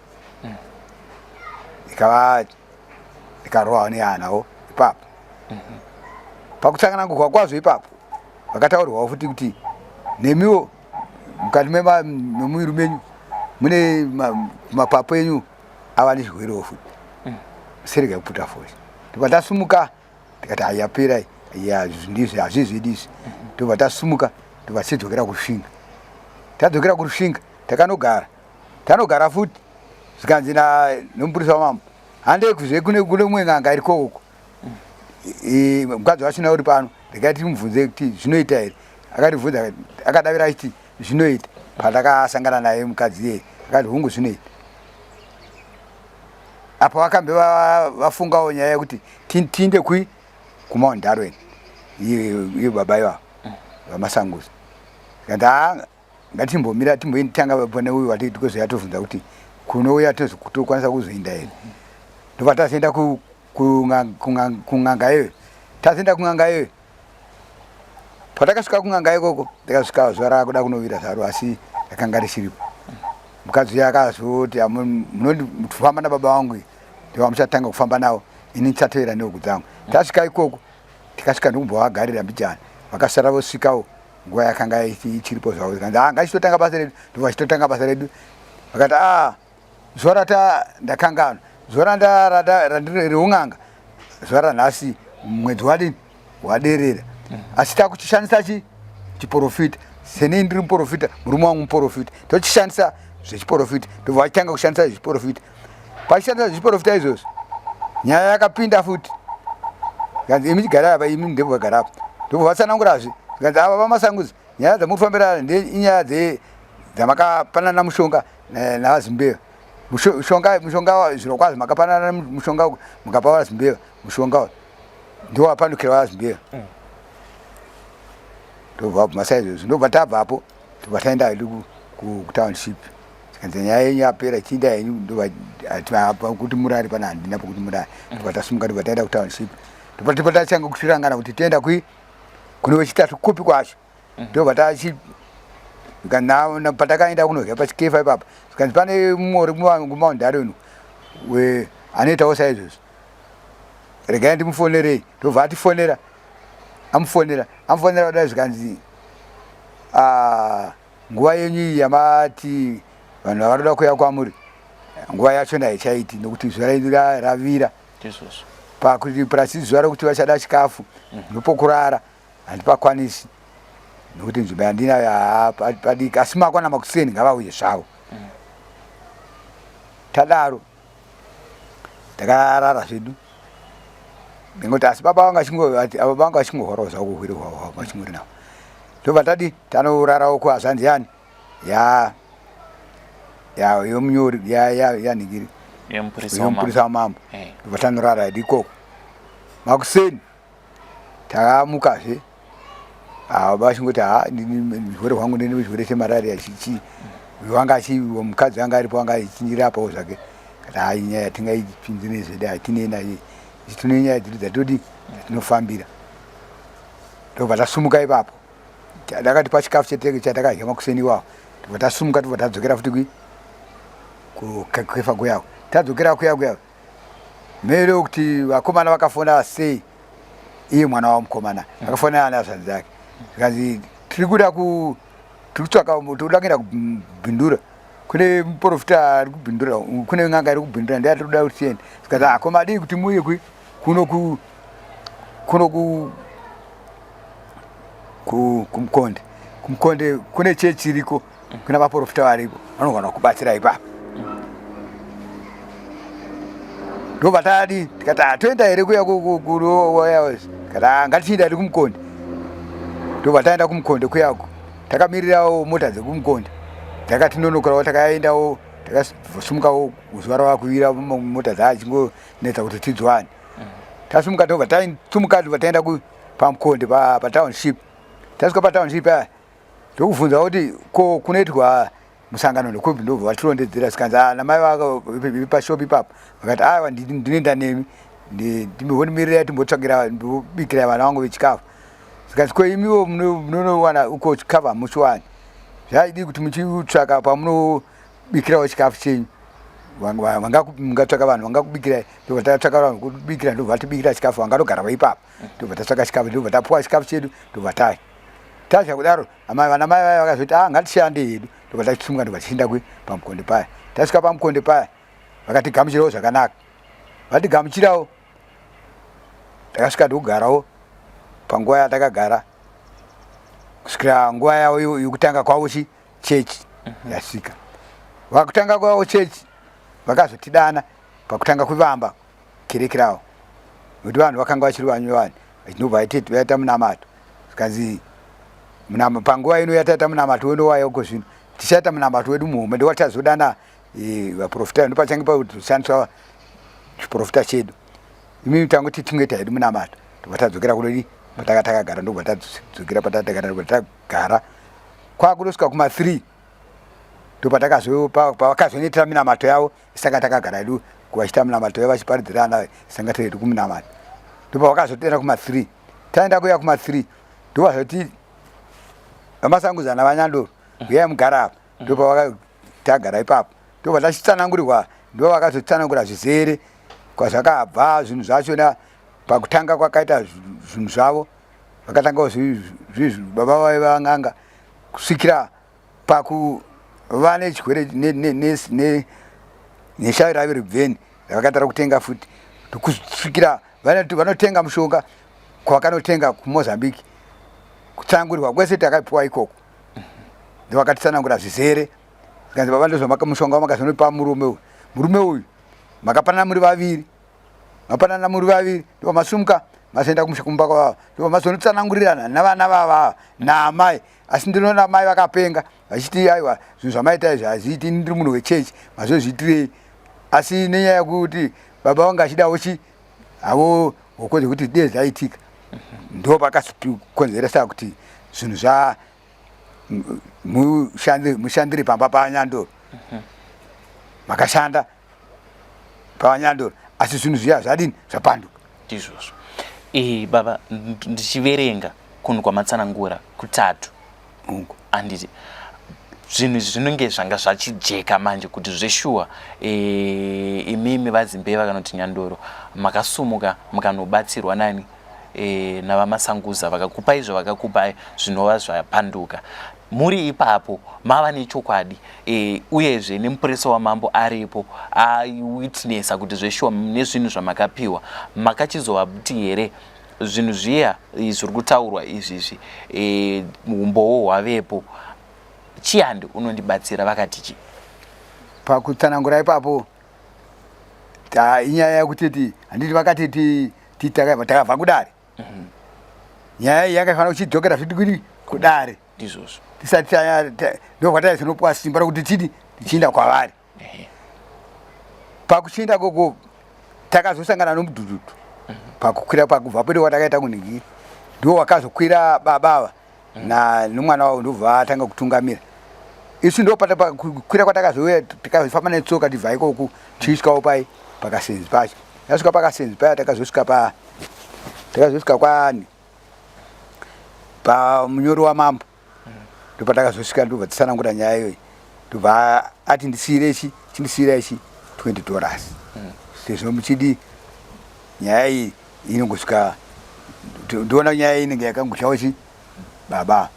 ikava ikarohwa nehanawo ipapo pakutsanangurwa kwazvo ipapo vakataurirwawo futi kuti nemiwo mukati memuviri menyu mune mapapu enyu ava nezvirwerewo futi serega kuputa fosi ndobva tasumuka tikati hayapera ya ndizvi hazvizvidi izvi ndobva tasumuka ndobva tichidzokera kurushinga tadzokera kurushinga takanogara tanogara futi zvikanzi nomupurisa wamambo handei kuzve kune kune umwe n'anga iri koko mukadzi wachona uri pano regai timubvunze kuti zvinoita here akatibvunza akadavira achiti zvinoita pandakasangana naye mukadzi iyeye akati hungu zvinoita apa vakambe vafungawo nyaya yekuti tiinde kui kumount darwin iyo baba ivavo vamasanguzi kanti haa ngatimbomira timboitanga pane uyu wati tikozoya tovhunza kuti kunouya tokwanisa kuzoinda here ndobva tazoenda kun'anga iyoyo tazoenda kun'anga iyoyo patakasvika kun'anga ikoko ndakasvika zuva rakuda kunovira zvaro asi rakanga risiripo mukadzi uya akazoti munondifamba nababa vangu ndivamuchatanga kufamba navo ini ndichatevera nehuku dzangu tasvika ikoko tikasvika ndokumbovagarira mbijana vakasara vosvikawo nguva yakanga ichiripo zvavo zvikanzi ah ngachitotanga basa redu ndobva chitotanga basa redu vakati ah Zuva rata ndakanganwa zuva reun'anga zuva ranhasi mwedzi wadini waderera asi takuchishandisa chi chiporofita seni ndiri muporofita murume wangu muporofita tochishandisa zvechiporofita ndobva vachitanga kushandisa zvechiporofita pachishandisa zvechiporofita izvozvo nyaya yakapinda futi kanzi imi chigarai apa imi ndebva vagara apa ndobva vatsanangurazve kanzi ava vamasanguzi nyaya dzamurikufambira inyaya dzamakapanana mushonga navazimbeva mushonga mushonga zvirokwazvo makapanana mushonga mukapa vazimbeva mushonga ndiwo wapandukira vazimbeva mm. ndobva vabvuma saizvozvo ndobva tabvapo ndobva taenda hedu kutownship tikanzi nyaya yenyu yapera chiinda henyu ndobva kuti murare pana handina pokuti murare mm. ndobva tasumuka ndobva taenda kutownship ndobva tipo tachanga kutirangana kuti tienda kui kune wechitatu kupi kwacho mm. ndobva tachi patakaenda kunorya pachikefa ipapa zvikanzi pane mumwe uri kumaundari uno anoitawo saizvozvo regai ndimufonerei ndobva atifonera amufonera amufonera kudai zvikanzi ah, nguva yenyu iyi yamati vanhu vavanoda kuuya kwamuri nguva yachona haichaiti nokuti zuva renyu ravira pakuti purasi zuva rokuti vachada chikafu mm. nopokurara handipakwanisi nokuti nzvimbo yandinayo haa padiki asi makwana makuseni ngavauye zvavo mm. tadaro takarara zvedu ndingoti asi baba vanga baba vanga vachingohorawo zvavo kuhwiri hwavo vachingori navo ndobva tadi tanorarawo kuhazvanzi yani ya ya yomunyori ya ya yanhingiri yomupurisa wamambo eh. ndobva tanorara hedu ikoko makuseni takamukazve ah, vachingoti ha zvirwere hwangu ndine chirwere chemararia chichi uyo wanga achi mukadzi anga aripo anga achinirapawo zvake kati hai nyaya yatingaipinzi nezvedu hatinei naye tine nyaya dzedu dzatodi dzatinofambira ndobva tasumuka ipapo ndakati pachikafu cheteke chatakadya makuseni iwawo ndobva tasumuka tobva tadzokera futi kui kukefa kuyako tadzokera kuya kuya mhere kuti vakomana vakafona sei iye mwana wamukomana akafonera ana zvanzi dzake zvikanzi tiri kuda ku tiri kutsvaka tiri kuda kuenda kubhindura kune muprofita ari kubhindura kune n'anga iri kubhindura ndiye atiri kuda kuti tiende zvikanzi ah, ko madii kuti muuye kui kuno ku kuno ku kumukonde kumukonde kune chechi iriko kuna vaprofita variko vanogona kubatsira ipapo ndobva tadi tikati ah, toenda here kuya tikati ah, ngatichienda hedu kumukonde ndobva taenda kumukonde kuyako takamirirawo mota dzekumukonde dzakatinonokerawo takaendawo takasumukawo zuva rava kuvira mota dzaachingonetsa kuti tidzwane tasumuka ndobva tasumuka ndobva taenda pamukonde patownship tasvika patownship aya ndokubvunza kuti ko kunoitwa musangano ndekupi ndobva vatirondedzera zvikanzi ah, namai vako pashop ipapo vakati aiwa ndinoenda nemi ndimbomirira timbotsvagira ndobikira vana vangu vechikafu zvikanzi ko imiwo munonowana uko chikafu hamuchiwani zvaidii kuti muchitsvaka pamunobikirawo chikafu chenyu mungatsvaka vanhu vangakubikirai ndobva tatsvaka vanhu kubikira ndobva vatibikira chikafu vangatogara ipapo ndobva tatsvaka chikafu ndobva tapuwa chikafu chedu ndobva tadya tadya kudaro amai vana mai vaya vakazoti ah ngatishande hedu ndobva tachisumuka ndobva tichienda kwi pamukonde paya tasvika pamukonde paya vakatigamuchirawo zvakanaka vatigamuchirawo takasvika ndokugarawo panguva yatakagara kusvikira nguva yavo yekutanga kwavo chi chechi mhm. yasvika vakutanga kwavo chechi vakazotidana pakutanga kwevamba kereke ravo nokuti vanhu vakanga vachiri vanyowani vachinobva vaita munamato zvikanzi panguva ino yataita munamato wedu wayoko zvino tichaita munamato wedu muhombe ndowatazodana e, vaprofita ndopachange pakushandiswa chiprofita chedu imimi tangoti tingoita hedu munamato ndobva tadzokera kunodi pataka takagara ndobva tadzokera patakagara ndobva tagara kwakunosvika kuma 3 ndopatakazonoitira minamato yavo saka takagara hedu kuvachita munamato yavo vachiparidzira ana sanga tiri hedu kumunamato ndopavakazotenda kuma 3 taenda kuya kuma 3 ndovazoti vamasanguzana vanyandoro uyai mugara apa ndopavakatagara ipapo ndobva tachitsanangurirwa ndo vakazotsanangura zvizere kwazvakabva zvinhu zvachona pakutanga kwakaita zvinhu zvavo vakatangawo baba vaiva n'anga kusvikira pakuva nechirwere Neshavi rave ribveni ravakaita rokutenga futi kusvikira vanotenga mushonga kwavakanotenga kuMozambique. Kutsanangurirwa kwese takapiwa ikoko, ndovakatitsanangura zvizere. Zvikanzi baba ndozvamaka mushonga wamakazonopa murume uyu, murume uyu makapanana muri vaviri, mapanana muri vaviri, ndobva masumuka mazoenda kumusha kumba kwavava, ndobva mazonotsanangurirana navana vavava naamai. Asi ndinoona mai vakapenga vachiti aiwa, zvinhu zvamaita izvi hazviiti, ini ndiri munhu wechechi, mazozviitirei? Asi nenyaya yekuti baba vanga achidawo chi havo hoko dzekuti dee zvaitika, ndo pakazokonzeresa kuti zvinhu zva mushandiri pamba paNyandoro makashanda paVaNyandoro, asi zvinhu zviya zvadini, zvapanduka. Ndizvozvo. Baba, ndichiverenga kunhu kwamatsanangura kutatu, handiti zvinhu izvi zvinonge zvanga zvachijeka manje kuti zveshuwa imimi vaZimbeva kana kuti Nyandoro makasumuka mukanobatsirwa nani, navaMasanguza, vakakupai zvavakakupai zvinova zvapanduka. Muri ipapo mava nechokwadi, uyezve nemupurisa wamambo aripo aiwitnessa kuti zveshuwa nezvinhu zvamakapiwa. Makachizovati here zvinhu zviya zviri kutaurwa izvizvi, umbowo hwavepo, chiyandi unondibatsira? Vakati chi? Pakutsanangura ipapo inyaya yekuti handiti vakati takabva kudare, nyaya iyi yakafanira kuchidzokera futi kuri kudare. Ndizvozvo. Tisati ndokwataizonopuwa simba rokuti tidi tichiinda kwavari. Pakuchiinda koko takazosangana nomudhudhudhu pakukwira, pakubva pedu kwatakaita kuningiri, ndo wakazokwira baba ava na nomwana wavo, ndobva atanga kutungamira isu. Ndo pakukwira kwatakazouya, tikazofamba netsoka tibva ikoku tichisvikawo pai pakasenzi pacho. Tasvika pakasenzi paya, takazosvika pa takazosvika kwani, pamunyori wamambo, ndopatakazosvika, ndobva titsanangura nyaya iyoyi, ndobva ati ndisiyire ichi, chindisiyira ichi $20, sezvo muchidi nyaya iyi inongosvika, ndoona nyaya iyi inenge yakangoshawo chi baba.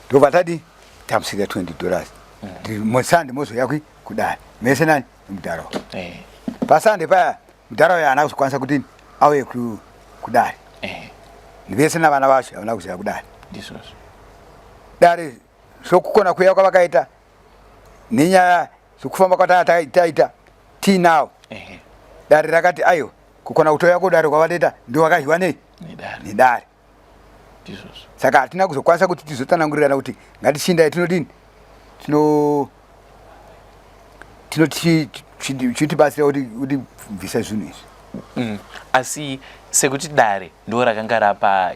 Ndobva tadi tamusiyira $20, musande mozoya kudare mese nani mudhara. Pasande paya mudhara uyo haana kuzokwanisa kuti auye kudare, vese navana vacho havana kuziva kudare. Ndizvozvo. Dare sokukona kuya kwavakaita nenyaya sokufamba kwataita tiinawo, dare rakati aiwa, kukona kutoya kudare kwavatoita ndo vakadyiwa nei nedare. Ndizvozvo. Saka hatina kuzokwanisa kuti tizotsanangurirana kuti ngatichiindai tinodini, tino chitibatsira kuti bvisa zvinhu izvi. Asi sekuti dare ndo rakanga rapa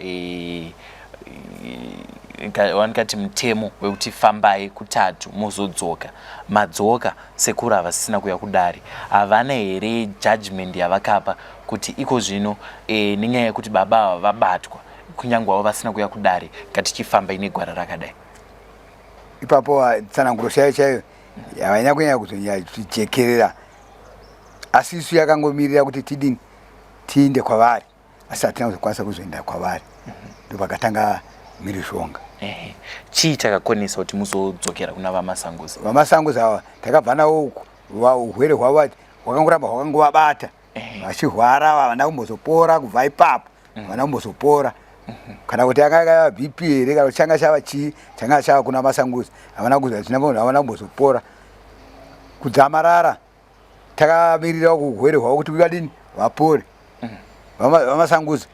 wanikati mutemo wekuti fambai kutatu mozodzoka, madzoka sekuru havasisina kuya kudare, havana here judgment yavakapa kuti iko zvino, nenyaya yekuti baba ava vabatwa kunyange vavo vasina kuya kudare, ngatichifambai negwara rakadai? Ipapo tsananguro chaiyo chaiyo havanyanya kunyanya kuzonyatsojekerera, asi isu yakangomirira kuti tidini, tiinde kwavari, asi hatina kuzokwanisa kuzoenda kwavari. Ndopakatanga mhirizhonga. Chii chakakonesa kuti muzodzokera kuna vaMasanguza? VaMasanguza ava takabva navo uku, urwere hwavo hwakangoramba hwakangovabata, vachirwara, havana kumbozopora kubva ipapo, havana kumbozopora. Kana kuti anga yava BP here, kana kuti changa chava chii changa chava kuna Masanguza, havana havana kumbozopora kudzamarara. Takamirira urwere hwavo kuti vadini, vapore vaMasanguza,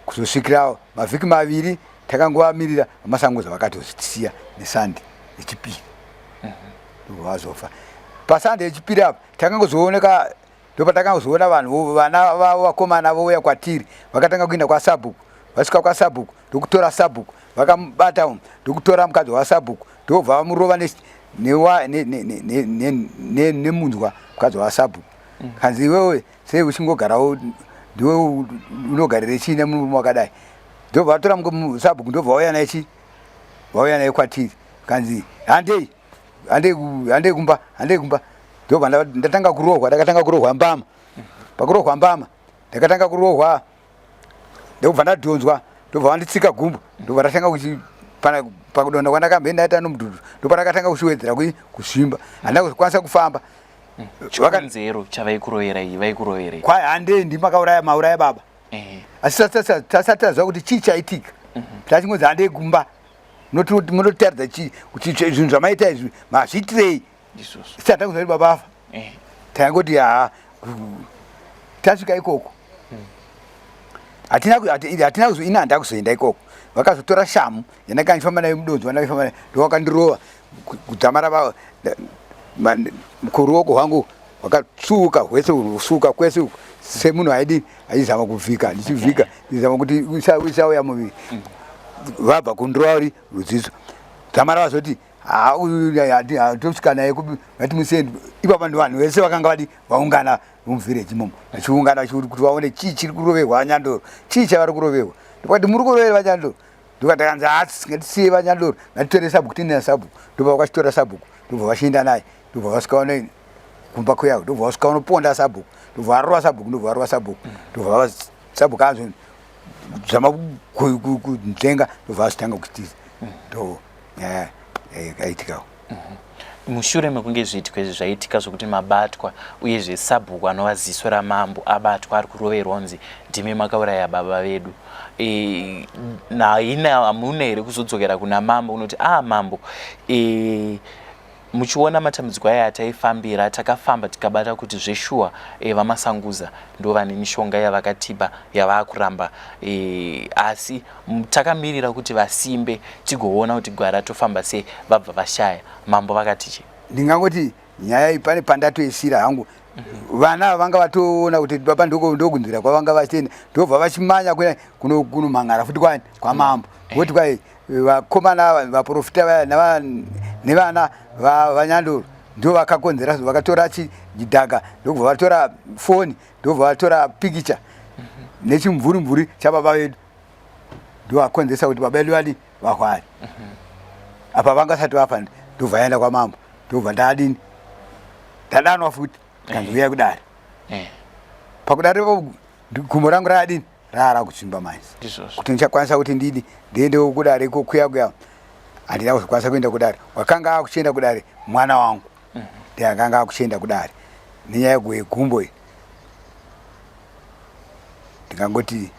kuzosvikira mavhiki 2 takangovamirira. VaMasanguza vakatozotisiya nesande yechipiri, ndobva vazofa pasande yechipiri. Apa takangozooneka, ndopatakangozoona vanhu, vana vavo vakomana vouya kwatiri. Vakatanga kuenda kwasabhuku, vasvika kwasabhuku ndokutora sabhuku, vakamubata, ndokutora mukadzi wasabhuku, ndobva vamurova nemunzwa mukadzi wasabhuku. Kanzi iwewe sei uchingogarawo, ndiwe unogarire chii nemurume wakadai? Ndobva vatora sabhuku, ndobva vauya naye chi vauya naye kwatiri. Kanzi handei, handei, handei kumba, handei kumba. Ndobva ndatanga kurohwa, ndakatanga kurohwa mbama. Pakurohwa mbama ndakatanga kurohwa, ndobva ndadhonzwa, ndobva vanditsika gumbo, ndobva ndatanga kuchi pakudonda kwandakambe ndaita nomudhudhu, ndopandakatanga kuchiwedzera kuzvimba, handina kuzokwanisa kufamba. Chikonzero chavaikurovera iyi, vaikuroverei? Kwai handei, ndimakauraya, mauraya baba. Asi tasati taziva kuti chii chaitika. Tachingonzi handei kumba, munotaridza chii kuti zvinhu zvamaita izvi mazviitirei? Ndizvozvo. Tisati takuziva kuti baba afa. Taingoti haa, tasvika ikoko hatina ini handina kuzoenda ikoko. Vakazotora shamu yandanga ndifamba nayo mudonzo, wandanga nayo, ndowakandirova kudzamara kuruoko rwangu rwakatsuka hwese, rusuka kwese uku, semunhu aidi aizama kuvhika, ndichivhika, ndichizama kuti isauya muviri. Vabva kundirova uri rudzidzo, dzamara vazoti, "Ha, uyu tosvika naye kupi? Ngatimusiye." Ipapa ndi vanhu vese vakanga vadi vaungana muvhireji imomo, vachiungana kuti vaone chii chiri kuroverwa vaNyandoro, chii chavari kuroverwa. Ndikati, "Muri kurovera vaNyandoro?" Ndokatakanzi, "Hatsi, ngatisiye vaNyandoro, ngatitore sabhuku, tiende nasabhuku." Ndobva vakachitora sabhuku, ndobva vachienda naye, ndobva vasvika vano kumba kuya, ndobva vasvika vanoponda sabhuku, ndobva varova sabhuku, ndobva varova sabhuku, ndobva sabhuku azo zama kunzvenga, ndobva vazotanga kutiza. Ndo nyaya yakaitikawo. Mushure mekunge zviitiko izvi zvaitika, zvokuti mabatwa, uyezve sabhuku anova ziso ramambo abatwa ari kuroverwa kunzi ndimi makauraya baba vedu, naina hamuna here kuzodzokera kuna mambo kunoti, "Ah, mambo, muchiona matambudziko aya ataifambira, takafamba tikabata kuti zveshuwa vaMasanguza ndo vane mishonga yavakatipa yavaakuramba, asi takamirira kuti vasimbe tigoona kuti gwara tofamba sei, vabva vashaya"? Mambo vakati chi? Ndingangoti nyaya iyi pane pandatoisira hangu. Vana ava vanga vatoona kuti baba ndokunzira kwavanga vachienda, ndobva vachimanya kuya kunomhangara futi kwani kwamambo, voti kwai vakomana ava, vaprofita vaya nevana vaNyandoro ndo vakakonzera. Vakatora chidhaka, ndobva vatora foni, ndobva vatora pikicha nechimvuri-mvuri chababa vedu, ndo vakonzeresa kuti baba vedu vadi vahware. Apa vangasati vafa, ndobva yaenda kwamambo, ndobva ndadini, ndadanwa futi, kanzi uyai kudare. Pakudare gumbo rangu raadini, raara kutsvimba manje, kuti ndichakwanisa kuti ndidi ndiendewo kudare iko kuya kuya. Handina kuzokwanisa kuenda kudare. Wakanga akuchienda kudare mwana wangu, ndiye akanga akuchienda kudare nenyaya yegumbo iyi. Ndingangoti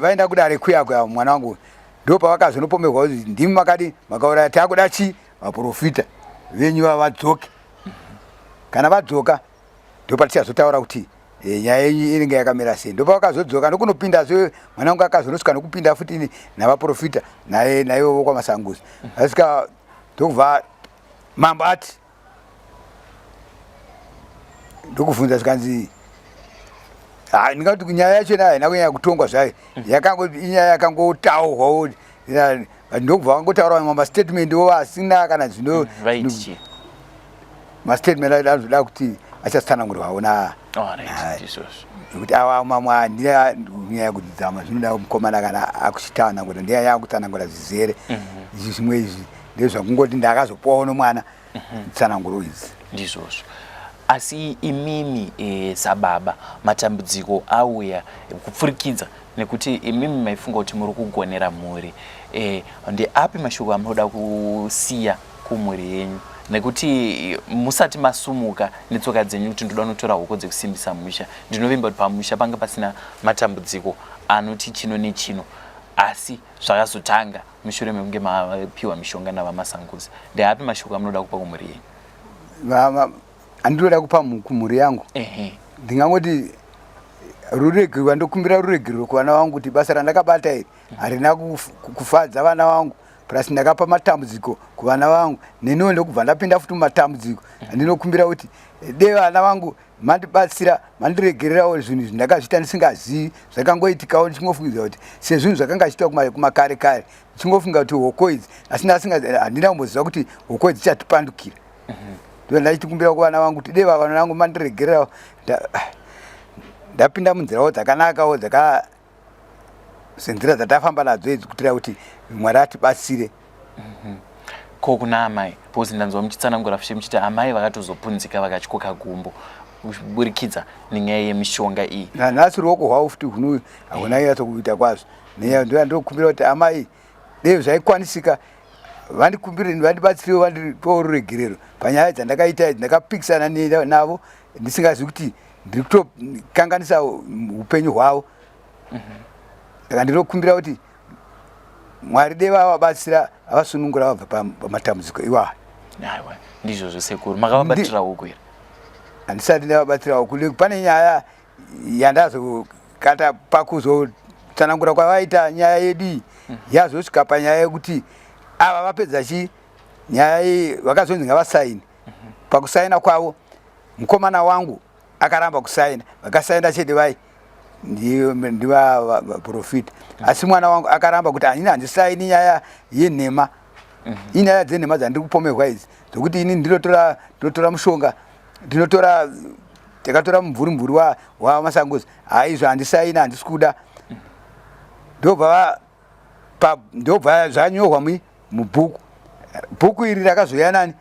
vaenda kudare kuya kuya, mwana wangu ndo pavakazonopomerwa kuti ndimi makadi makauraya. Takuda chi vaprofita venyu vava vadzoke. Kana vadzoka, ndopatichazotaura kuti nyaya yenyu inenge yakamira sei. Ndopavakazodzoka ndokunopindazve, mwana wangu akazonosvika nokupinda futi navaprofita naye naivovo kwaMasanguzi. Asvika, ndokubva mambo ati, ndokubvunza, zvikanzi, ha, ndingati nyaya yacho ina haina kunyanya kutongwa zvayo, yakango inyaya yakangotaurwawo, ndokubva vangotaura mamwe mastatement wo asina kana zvino. Vaiti chii? Mastatement anozoda kuti achatsanangurwawo na Alright, Hai. ndizvozvo. Nekuti awa mamwe handina nyaya kudzidzama, zvinoda mukomana kana akuchitsanangura, ndiye yakutsanangura zvizere. Izvi zvimwe izvi ndezvakungoti ndakazopuwawo nomwana tsananguro idzi. Ndizvozvo. Asi imimi sababa, matambudziko auya kupfurikidza nekuti imimi maifunga kuti muri kugonera mhuri, ndeapi mashoko amunoda kusiya kumhuri yenyu? Nekuti musati masumuka netsoka dzenyu kuti ndoda kunotora hoko dzekusimbisa musha, ndinovimba kuti pamusha panga pasina matambudziko anoti chino nechino, asi zvakazotanga mushure mekunge mapiwa mishonga navaMasanguza. Ndeapi mashoko amunoda kupa kumhuri yenyu? Handinoda kupa kumhuri yangu, ndingangoti ruregerero, ndokumbira ruregerero kuvana vangu kuti basa randakabata iri harina kufadza vana vangu, plus ndakapa matambudziko kuvana vangu, neniwo ndokubva ndapinda futi mumatambudziko. Ndinokumbira kuti de vana vangu mandibatsira, mandiregererawo zvinhu izvi. Ndakazviita ndisingazivi, zvakangoitikawo, ndichingofungidzira kuti sezvinhu zvakanga zvichiitwa kumakare kare, ndichingofunga kuti hoko idzi, asi handina kumboziva kuti hoko idzi dzichatipandukira. Ndo ndachitikumbira kuvana vangu kuti de vana vangu mandiregererawo, ndapinda munzirawo dzakanakawo, dzaka senzira dzatafamba nadzo idzi, kuitira kuti Mwari atibatsire. Ko kuna amai? Because ndanzwa muchitsanangura fushe muchiti amai vakatozopunzika, vakatyoka gumbo kuburikidza nenyaya yemishonga iyi. Nanhasi ruoko rwavo futi hunu hauna nyatso kuita kwazvo. Nenyaya ndo yandokumbira kuti amai dei zvaikwanisika. Vandikumbire, vandibatsirewo, vandipewo ruregerero panyaya dzandakaita idzi. Ndakapikisana navo ndisingazivi kuti ndiri kutokanganisa upenyu hwavo. Saka ndinokumbira kuti Mwari dai vavabatsira, avasunungura vabva pamatambudziko iwayo. Aiwa, ndizvozvo sekuru. Makavabatira huku here? Handisati ndavabatsira huku. Pane nyaya yandazokata pakuzotsanangura kwavaita nyaya yedu iyi, yazosvika panyaya yekuti ava vapedza chi nyaya iyi, vakazonzi ngavasaini. Pakusaina kwavo, mukomana wangu akaramba kusaina. Vakasaina chete vai ndivaprofita, asi mwana wangu akaramba kuti hanini handisaini nyaya yenhema. Inyaya dzenhema dzandiri kupomerwa idzi, dzokuti ini ndinotora ndinotora mushonga, ndinotora takatora mumvuri mvuri waMasangozi. Haizvo, handisaini, handisi kuda. Ndobva ndobva zvanyorwa mubhuku. Bhuku iri rakazoya nani?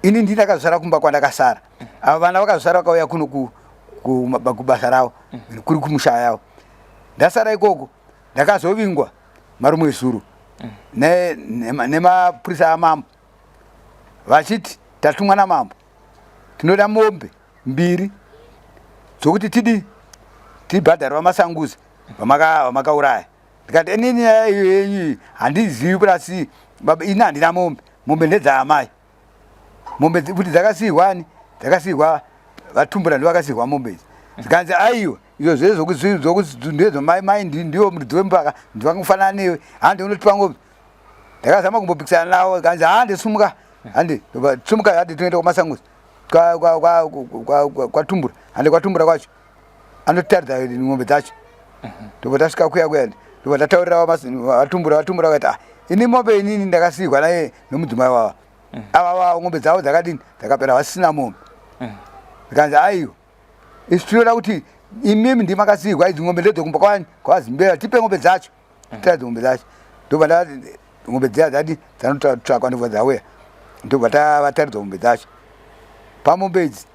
Ini ndini ndakazosara kumba kwandakasara. Ava vana vakazosara, vakauya kuno kubasa ravo kuri kumusha yavo. Ndasara ikoko, ndakazovingwa marumwe zuro nemapurisa amambo vachiti tatumwa namambo, tinoda mombe mbiri dzokuti tidi tibhadhare vaMasanguzi vamakauraya. Ndikati inini nyaya iyo yenyu handizivi. Purasi baba, ini handina mombe, mombe ndedzaamai. Mombe kuti dzakasiyirwa ani? Dzakasiyirwa vaTumbura, ndo vakasiyirwa mombe idzi. Zikanzi aiwa, izvo zvezvokuti mai mai ndiwo muridzi wemupaka, ndivangofanana newe, hande unotipa ngombe. Ndakazama kumbopikisana navo, kanzi hande, sumuka, hande sumuka, hande tinoenda kwaMasanguzi, kwaTumbura, hande kwaTumbura kwacho anotaridza ng'ombe dzacho. Ndobva tasvika kuya kuya, ndobva ndataurira vaTumbura. VaTumbura vakati, ah, ini mombe inini ndakasiyirwa naye nomudzimai wava ava vavo, ng'ombe dzavo dzakadini? Dzakapera, vasisina mombe. Zikanzi aiwa, isu tinoda kuti imimi ndimakasiyirwa idzi ng'ombe, ndedzekumba kwani kwaZimbera, tipe ng'ombe dzacho, titaridze ng'ombe dzacho. Ndobva ndati ng'ombe dziya dzadi dzanotsvakwa, ndobva dzauya, ndobva tavataridza ng'ombe dzacho. Pamombe idzi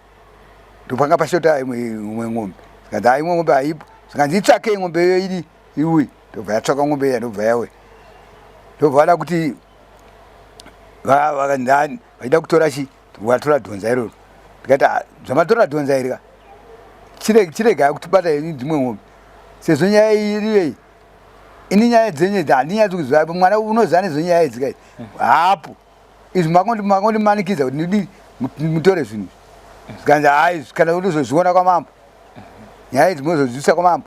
ndopanga pashota imwe ng'ombe. Zikanzi hai, imwe ng'ombe haipo. Zikanzi itsvakei ng'ombe iyo idi iuye. Ndobva yatsvaka ng'ombe iya, ndobva yauya. Ndobva vada kuti vachida kutora chi vatora dhonza iroro. Ndikati, ah, zvamatora dhonza iri ka, chiregai kutibata henyu dzimwe ng'ombe, sezvo nyaya iyi iriyo iyi. Ini nyaya dzenyu idzi handinyatsi kuziva. Mwana unoziva nezvenyaya idzi kai hapo. Izvi makondimanikidza kuti ndidi mutore zvinhu. Zvikanzi hai, kana unozozviona kwamambo, nyaya idzi munozodzidzisa kwamambo.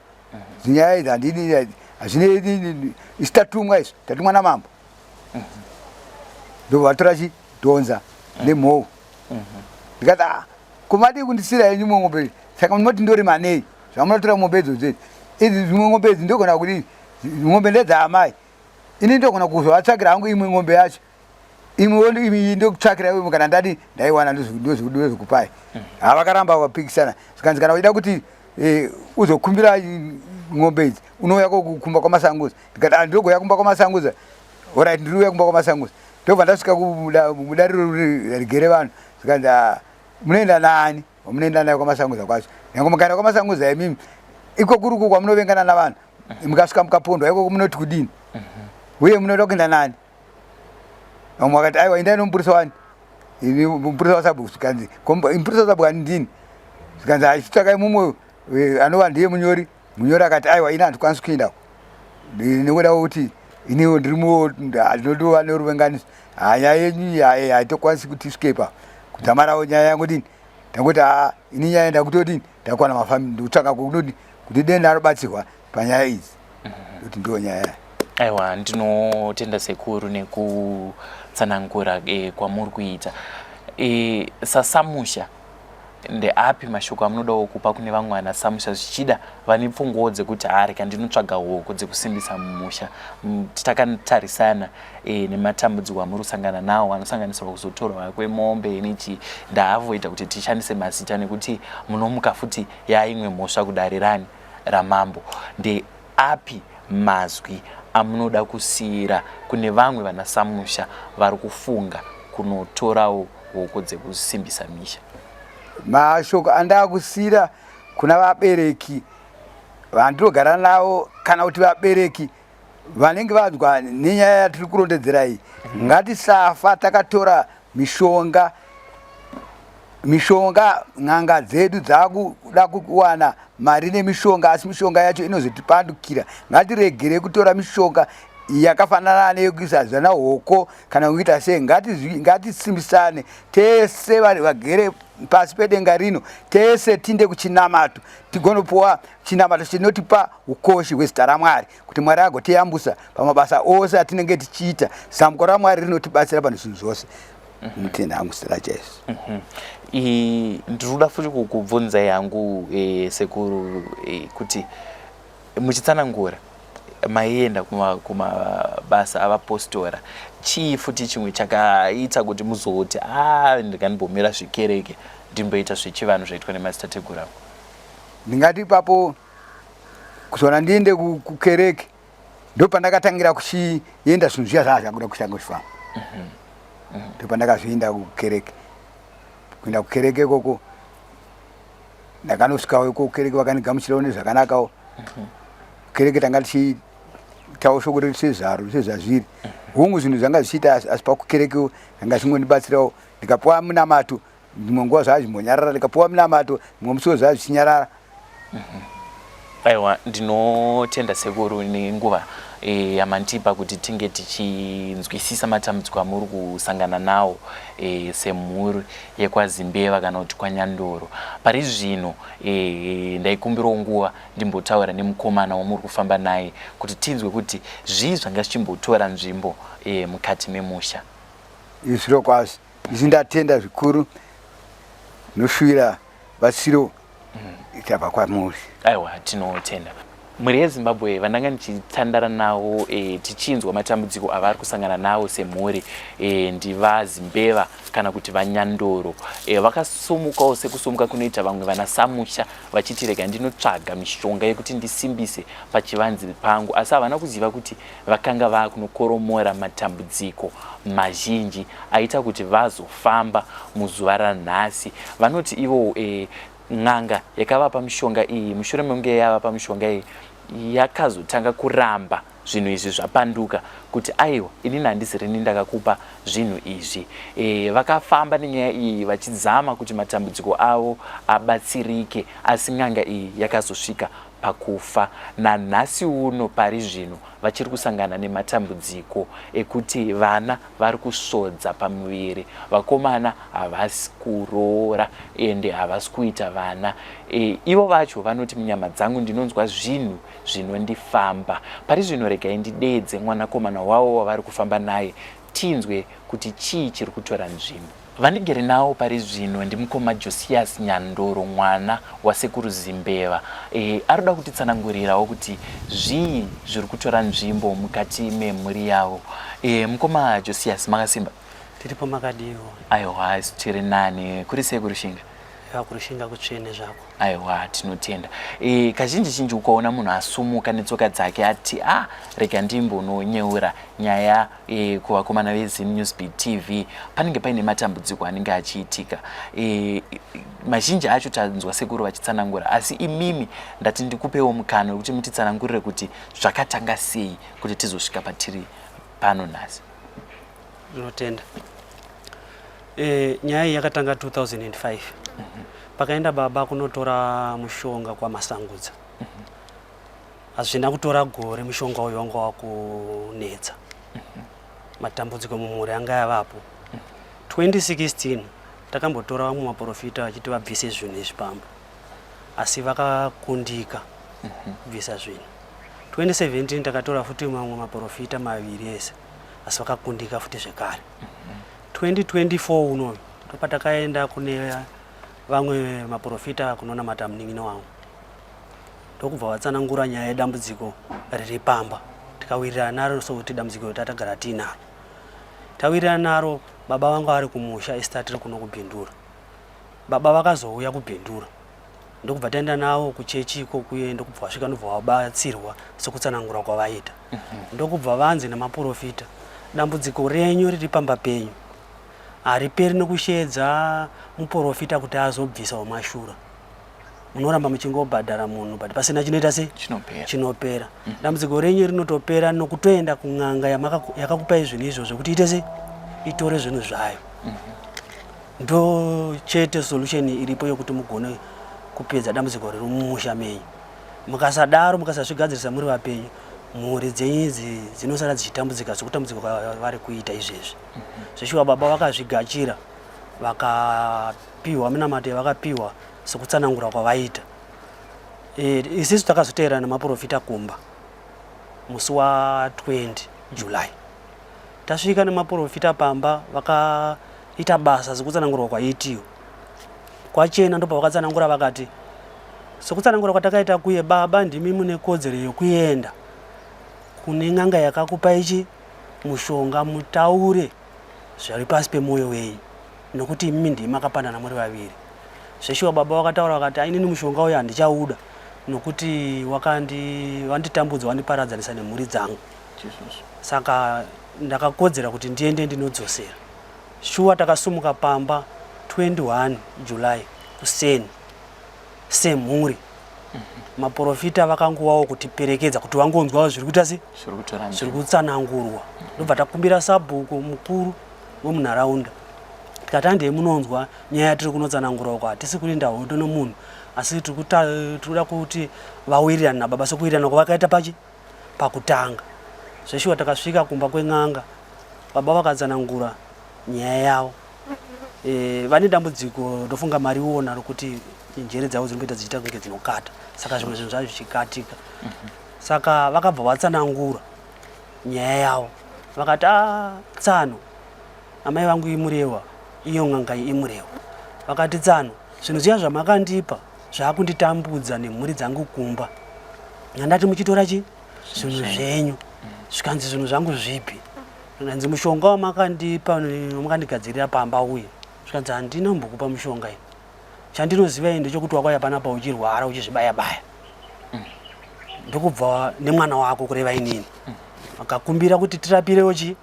Nyaya idzi handidi, hazvine isi, tatumwa izvi, tatumwa namambo. Ndobva vatora chi dhonza nemhou. Ndikati, ah, komadii kundisira henyu imwe ng'ombe? Saka munoti ndorima nei zvamunotora mombe idzodzo idzi? Idzi dzimwe ng'ombe idzi ndogona kuti ng'ombe ndedzaamai, ini ndogona kuzovatsvakira hangu imwe ng'ombe yacho, imwewo ndokutsvakira imwe kana ndadi ndaiwana, ndozokupai. Havakaramba, vapikisana. Zvikanzi kana uchida kuti uzokumbira ng'ombe idzi, unouya kumba kwaMasanguza. Ndikati, ah, ndogouya kumba kwaMasanguza? Alright, ndiri uya kumba kwaMasanguza. Ndobva ndasvika mudariro rigere vanhu. Zvikanzi, ah, munoenda nani wamunoenda naye kwaMasanguza kwacho? Nyange mukaenda kwaMasanguza imimi, iko kuri uko kwamunovengana navanhu, mukasvika mukapondwa ikoko munoti kudini? Uye munoda kuenda nani? Vamwe vakati, aiwa, endai nomupurisa wani, mupurisa wasabhuku. Zvikanzi, mupurisa wasabhuku ani? Ndini. Zvikanzi, achitsvakai mumwe anova ndiye munyori. Munyori akati, aiwa, ini handikwanisi kuendako nekuda kwekuti iniwo ndirimuwo, ndinotova neruvenganiso. Nyaya yenyu haitokwanisi kuti isvike ipapo kudzamarawo nyaya yangu dini. Ndangoti, haa, ini nyaya ndakutodini, ndakwana mafamili, ndikutsvaka kunodi kuti denda arobatsirwa panyaya idzi, kuti ndiwo nyaya. Aiwa, ndinotenda sekuru nekutsanangura kwamuri kuita. Sasamusha, ndeapi mashoko amunodawo kupa kune vamwe vana samusha, zvichida vane pfungwawo dzekuti harika ndinotsvaga hoko dzekusimbisa mumusha, takatarisana nematambudziko amuri kusangana nawo anosanganisirwa kuzotorwa kwemombe nechi? Ndaavoida kuti tishandise mazita nekuti munomuka futi yaimwe mhosva kudare rani ramambo. Ndeapi mazwi amunoda kusiyira kune vamwe vana samusha vari kufunga kunotorawo hoko dzekusimbisa misha? Mashoko andakusiyira kuna vabereki vandinogara navo kana kuti vabereki Vanenge vanzwa nenyaya yatiri kurondedzera iyi, ngatisafa takatora mishonga mishonga. N'anga dzedu dzakuda kuwana mari nemishonga, asi mishonga yacho inozotipandukira. Ngatiregere kutora mishonga yakafanana neyekuisa zvana hoko kana kuita sei. Ngatisimbisane tese vagere pasi pedenga rino, tese tinde kuchinamato, tigonopuwa chinamato chinotipa ukoshi hwezita raMwari, kuti Mwari agotiyambusa pamabasa ose atinenge tichiita. Zambuko raMwari rinotibatsira pane zvinhu zvose. Mutenda hangu zita raJesu. Ndiri kuda futi kukubvunzai hangu, sekuru, kuti muchitsanangura maienda kumabasa avapostora, chii futi chimwe chakaita kuti muzoti, a ndingandimbomira zvekereke, ndimboita zvechivanhu zvaitwa nemadzitateguru angu? Ndingati ipapo kuzoona ndiende kukereke, ndo pandakatangira kuchienda zvinhu zviya zvaa zvakuda kutanga kuchifamba. Ndo pandakazoenda kukereke. Kuenda kukereke ikoko, ndakanosvikawo iko kukereke, vakandigamuchirawo nezvakanakawo. Kereke tanga tichitawo shoko redu sezvaro, sezvazviri. Hungu, zvinhu zvanga zvichiita, asi pakukereke zvanga zvingondibatsirawo. Ndikapuwa munamato, dzimwe nguva zvaa zvimbonyarara. Ndikapuwa munamato, mumwe musi zvaa zvichinyarara. Aiwa, ndinotenda sekuru nenguva yamandipa kuti tinge tichinzwisisa matambudziko amuri kusangana nawo semhuri yekwaZimbeva kana kuti kwaNyandoro. Pari zvino ndaikumbirawo nguva ndimbotaura nemukomana wamuri kufamba naye kuti tinzwe kuti zvii zvanga zvichimbotora nzvimbo mukati memusha. Izviro kwazvo izvi, ndatenda zvikuru. Noshuvira batsiro ichabva kwamuri. Aiwa, tinotenda. Mhuri yeZimbabwe, vandanga ndichitandara navo tichinzwa matambudziko avari kusangana nawo semhuri ndivaZimbeva kana kuti vaNyandoro. Vakasumukawo sekusumuka kunoita vamwe vana samusha, vachiti rega ndinotsvaga mishonga yekuti ndisimbise pachivanzi pangu, asi havana kuziva kuti vakanga vakunokoromora matambudziko mazhinji aita kuti vazofamba muzuva ranhasi. Vanoti ivo n'anga yakavapa mishonga iyi, mushure mekunge yavapa mishonga iyi, yakazotanga kuramba zvinhu izvi zvapanduka, kuti aiwa, inini handisi rini ndakakupa zvinhu izvi. Vakafamba nenyaya iyi vachizama kuti matambudziko avo abatsirike, asi n'anga iyi yakazosvika pakufa. Nanhasi uno, pari zvino, vachiri kusangana nematambudziko ekuti vana vari kusvodza pamuviri, vakomana havasi kuroora ende havasi kuita vana. Ivo vacho vanoti, munyama dzangu ndinonzwa zvinhu zvinondifamba. Pari zvino regai ndideedze mwanakomana wavo wavari kufamba naye, tinzwe kuti chii chiri kutora nzvimbo. Vandigere nawo pari zvino ndimukoma Josias Nyandoro, mwana wasekuru Zimbeva. Ari kuda kutitsanangurirawo kuti zvii zviri kutora nzvimbo mukati memhuri yavo. Mukoma Josias, makasimba? Tiripo, makadiwo? Aiwa, tiri nani. Kuri sei kuRushinga? Kurushinga kutsvene zvako. Aiwa, tinotenda. Kazhinji zhinji ukaona munhu asumuka netsoka dzake ati, a rega ndimbononyeura nyaya kuvakomana veZim Newsbeat TV, panenge paine matambudziko anenge achiitika. Mazhinji acho tanzwa sekuru vachitsanangura, asi imimi ndati ndikupewo mukana wekuti mutitsanangurire kuti zvakatanga sei kuti tizosvika patiri pano nhasi. Ndinotenda. Nyaya iyi yakatanga 2005, pakaenda baba kunotora mushonga kwaMasangudza. Hazvina kutora gore, mushonga uyu wanga wakunetsa, matambudziko mumhuri anga yavapo. 2016 takambotora vamwe maprofita vachiti vabvise zvinhu izvi pamba, asi vakakundika kubvisa zvinhu. 2017 takatora futi mamwe maprofita maviri ese, asi vakakundika futi zvekare. 2024 unoyu ndopatakaenda kune vamwe maprofita kunonamata munin'ina wangu, ndokubva vatsanangura nyaya yedambudziko riri pamba, tikawirirana naro sokuti dambudziko tatagara tiinaro. Tawirirana naro, baba vangu ari kumusha, isi tatiri kuno kuBindura. Baba vakazouya kuBindura, ndokubva taenda navo kuchechi ikokuye, ndokubva vasvika, ndobva vabatsirwa sokutsanangura kwavaita. Ndokubva vanzi nemaprofita, dambudziko renyu riri pamba penyu hariperi nokusheedza muprofita kuti azobvisawo mashura. Munoramba muchingobhadhara munhu but pasina chinoita sei? Chinopera. Dambudziko renyu rinotopera nokutoenda kun'anga yakakupai zvinhu izvozvo kuti ite sei? Itore zvinhu zvayo. Ndo chete solution iripo yokuti mugone kupedza dambudziko riri mumusha menyu. Mukasadaro, mukasazvigadzirisa muri vapenyu, mhuri dzenyu idzi dzinosara dzichitambudzika sekutambudzika kwavari kuita izvezvi. Zveshuwa baba vakazvigachira, vakapiwa minamato yavakapiwa sekutsanangura kwavaita. Isisu takazoteerana nemaprofita kumba musi wa 20 July. Tasvika nemaprofita pamba vakaita basa sekutsanangurwa kwaiitiwa. Kwachena ndopavakatsanangura vakati sekutsanangura kwatakaita kuye baba ndimi mune kodzero yekuenda kune n'anga yakakupa ichi mushonga mutaure zviri pasi pemwoyo wenyu nokuti imimi ndimi makapanana muri vaviri. Zveshuwa baba vakataura vakati inini mushonga uyu handichauda nokuti wakandi wanditambudza wandiparadzanisa nemhuri dzangu. Saka ndakakodzera kuti ndiende ndinodzosera. Shuwa takasumuka pamba 21 July kuseni semhuri. Maporofita vakangowawo kutiperekedza kuti vangonzwawo zviri kuita se zviri kutsanangurwa. Ndobva takumbira sabhuku mukuru wemunharaunda tikati handei munonzwa nyaya yatiri kunotsanangura uko, hatisi kurinda hondo nomunhu asi tiri kuda kuti vawirirane nababa sekuwirirana kwavakaita pachi pakutanga. Zveshuwa takasvika kumba kwen'anga baba vakatsanangura nyaya yavo. Vane dambudziko ndofunga mariona rokuti njere dzavo dzinomboita dzichiita kunge dzinokata, saka zvimwe zvinhu zvazvo zvichikatika. Saka vakabva vatsanangura nyaya yavo vakati a tsano amai vangu imurewa, iyo n'anga iyi imurewa. Vakati tsano zvinhu zviya zvamakandipa zvakunditambudza nemhuri dzangu kumba, ndandati muchitora chi zvinhu zvenyu. Zvikanzi zvinhu zvangu zvipi? Zvikanzi mushonga wamakandipa wamakandigadzirira pamba uye. Zvikanzi handina kumbokupa mushonga ini, chandinoziva ini ndechekuti wakauya panapa uchirwara uchizvibaya baya ndokubva nemwana wako kureva inini akakumbira kuti tirapirewo chi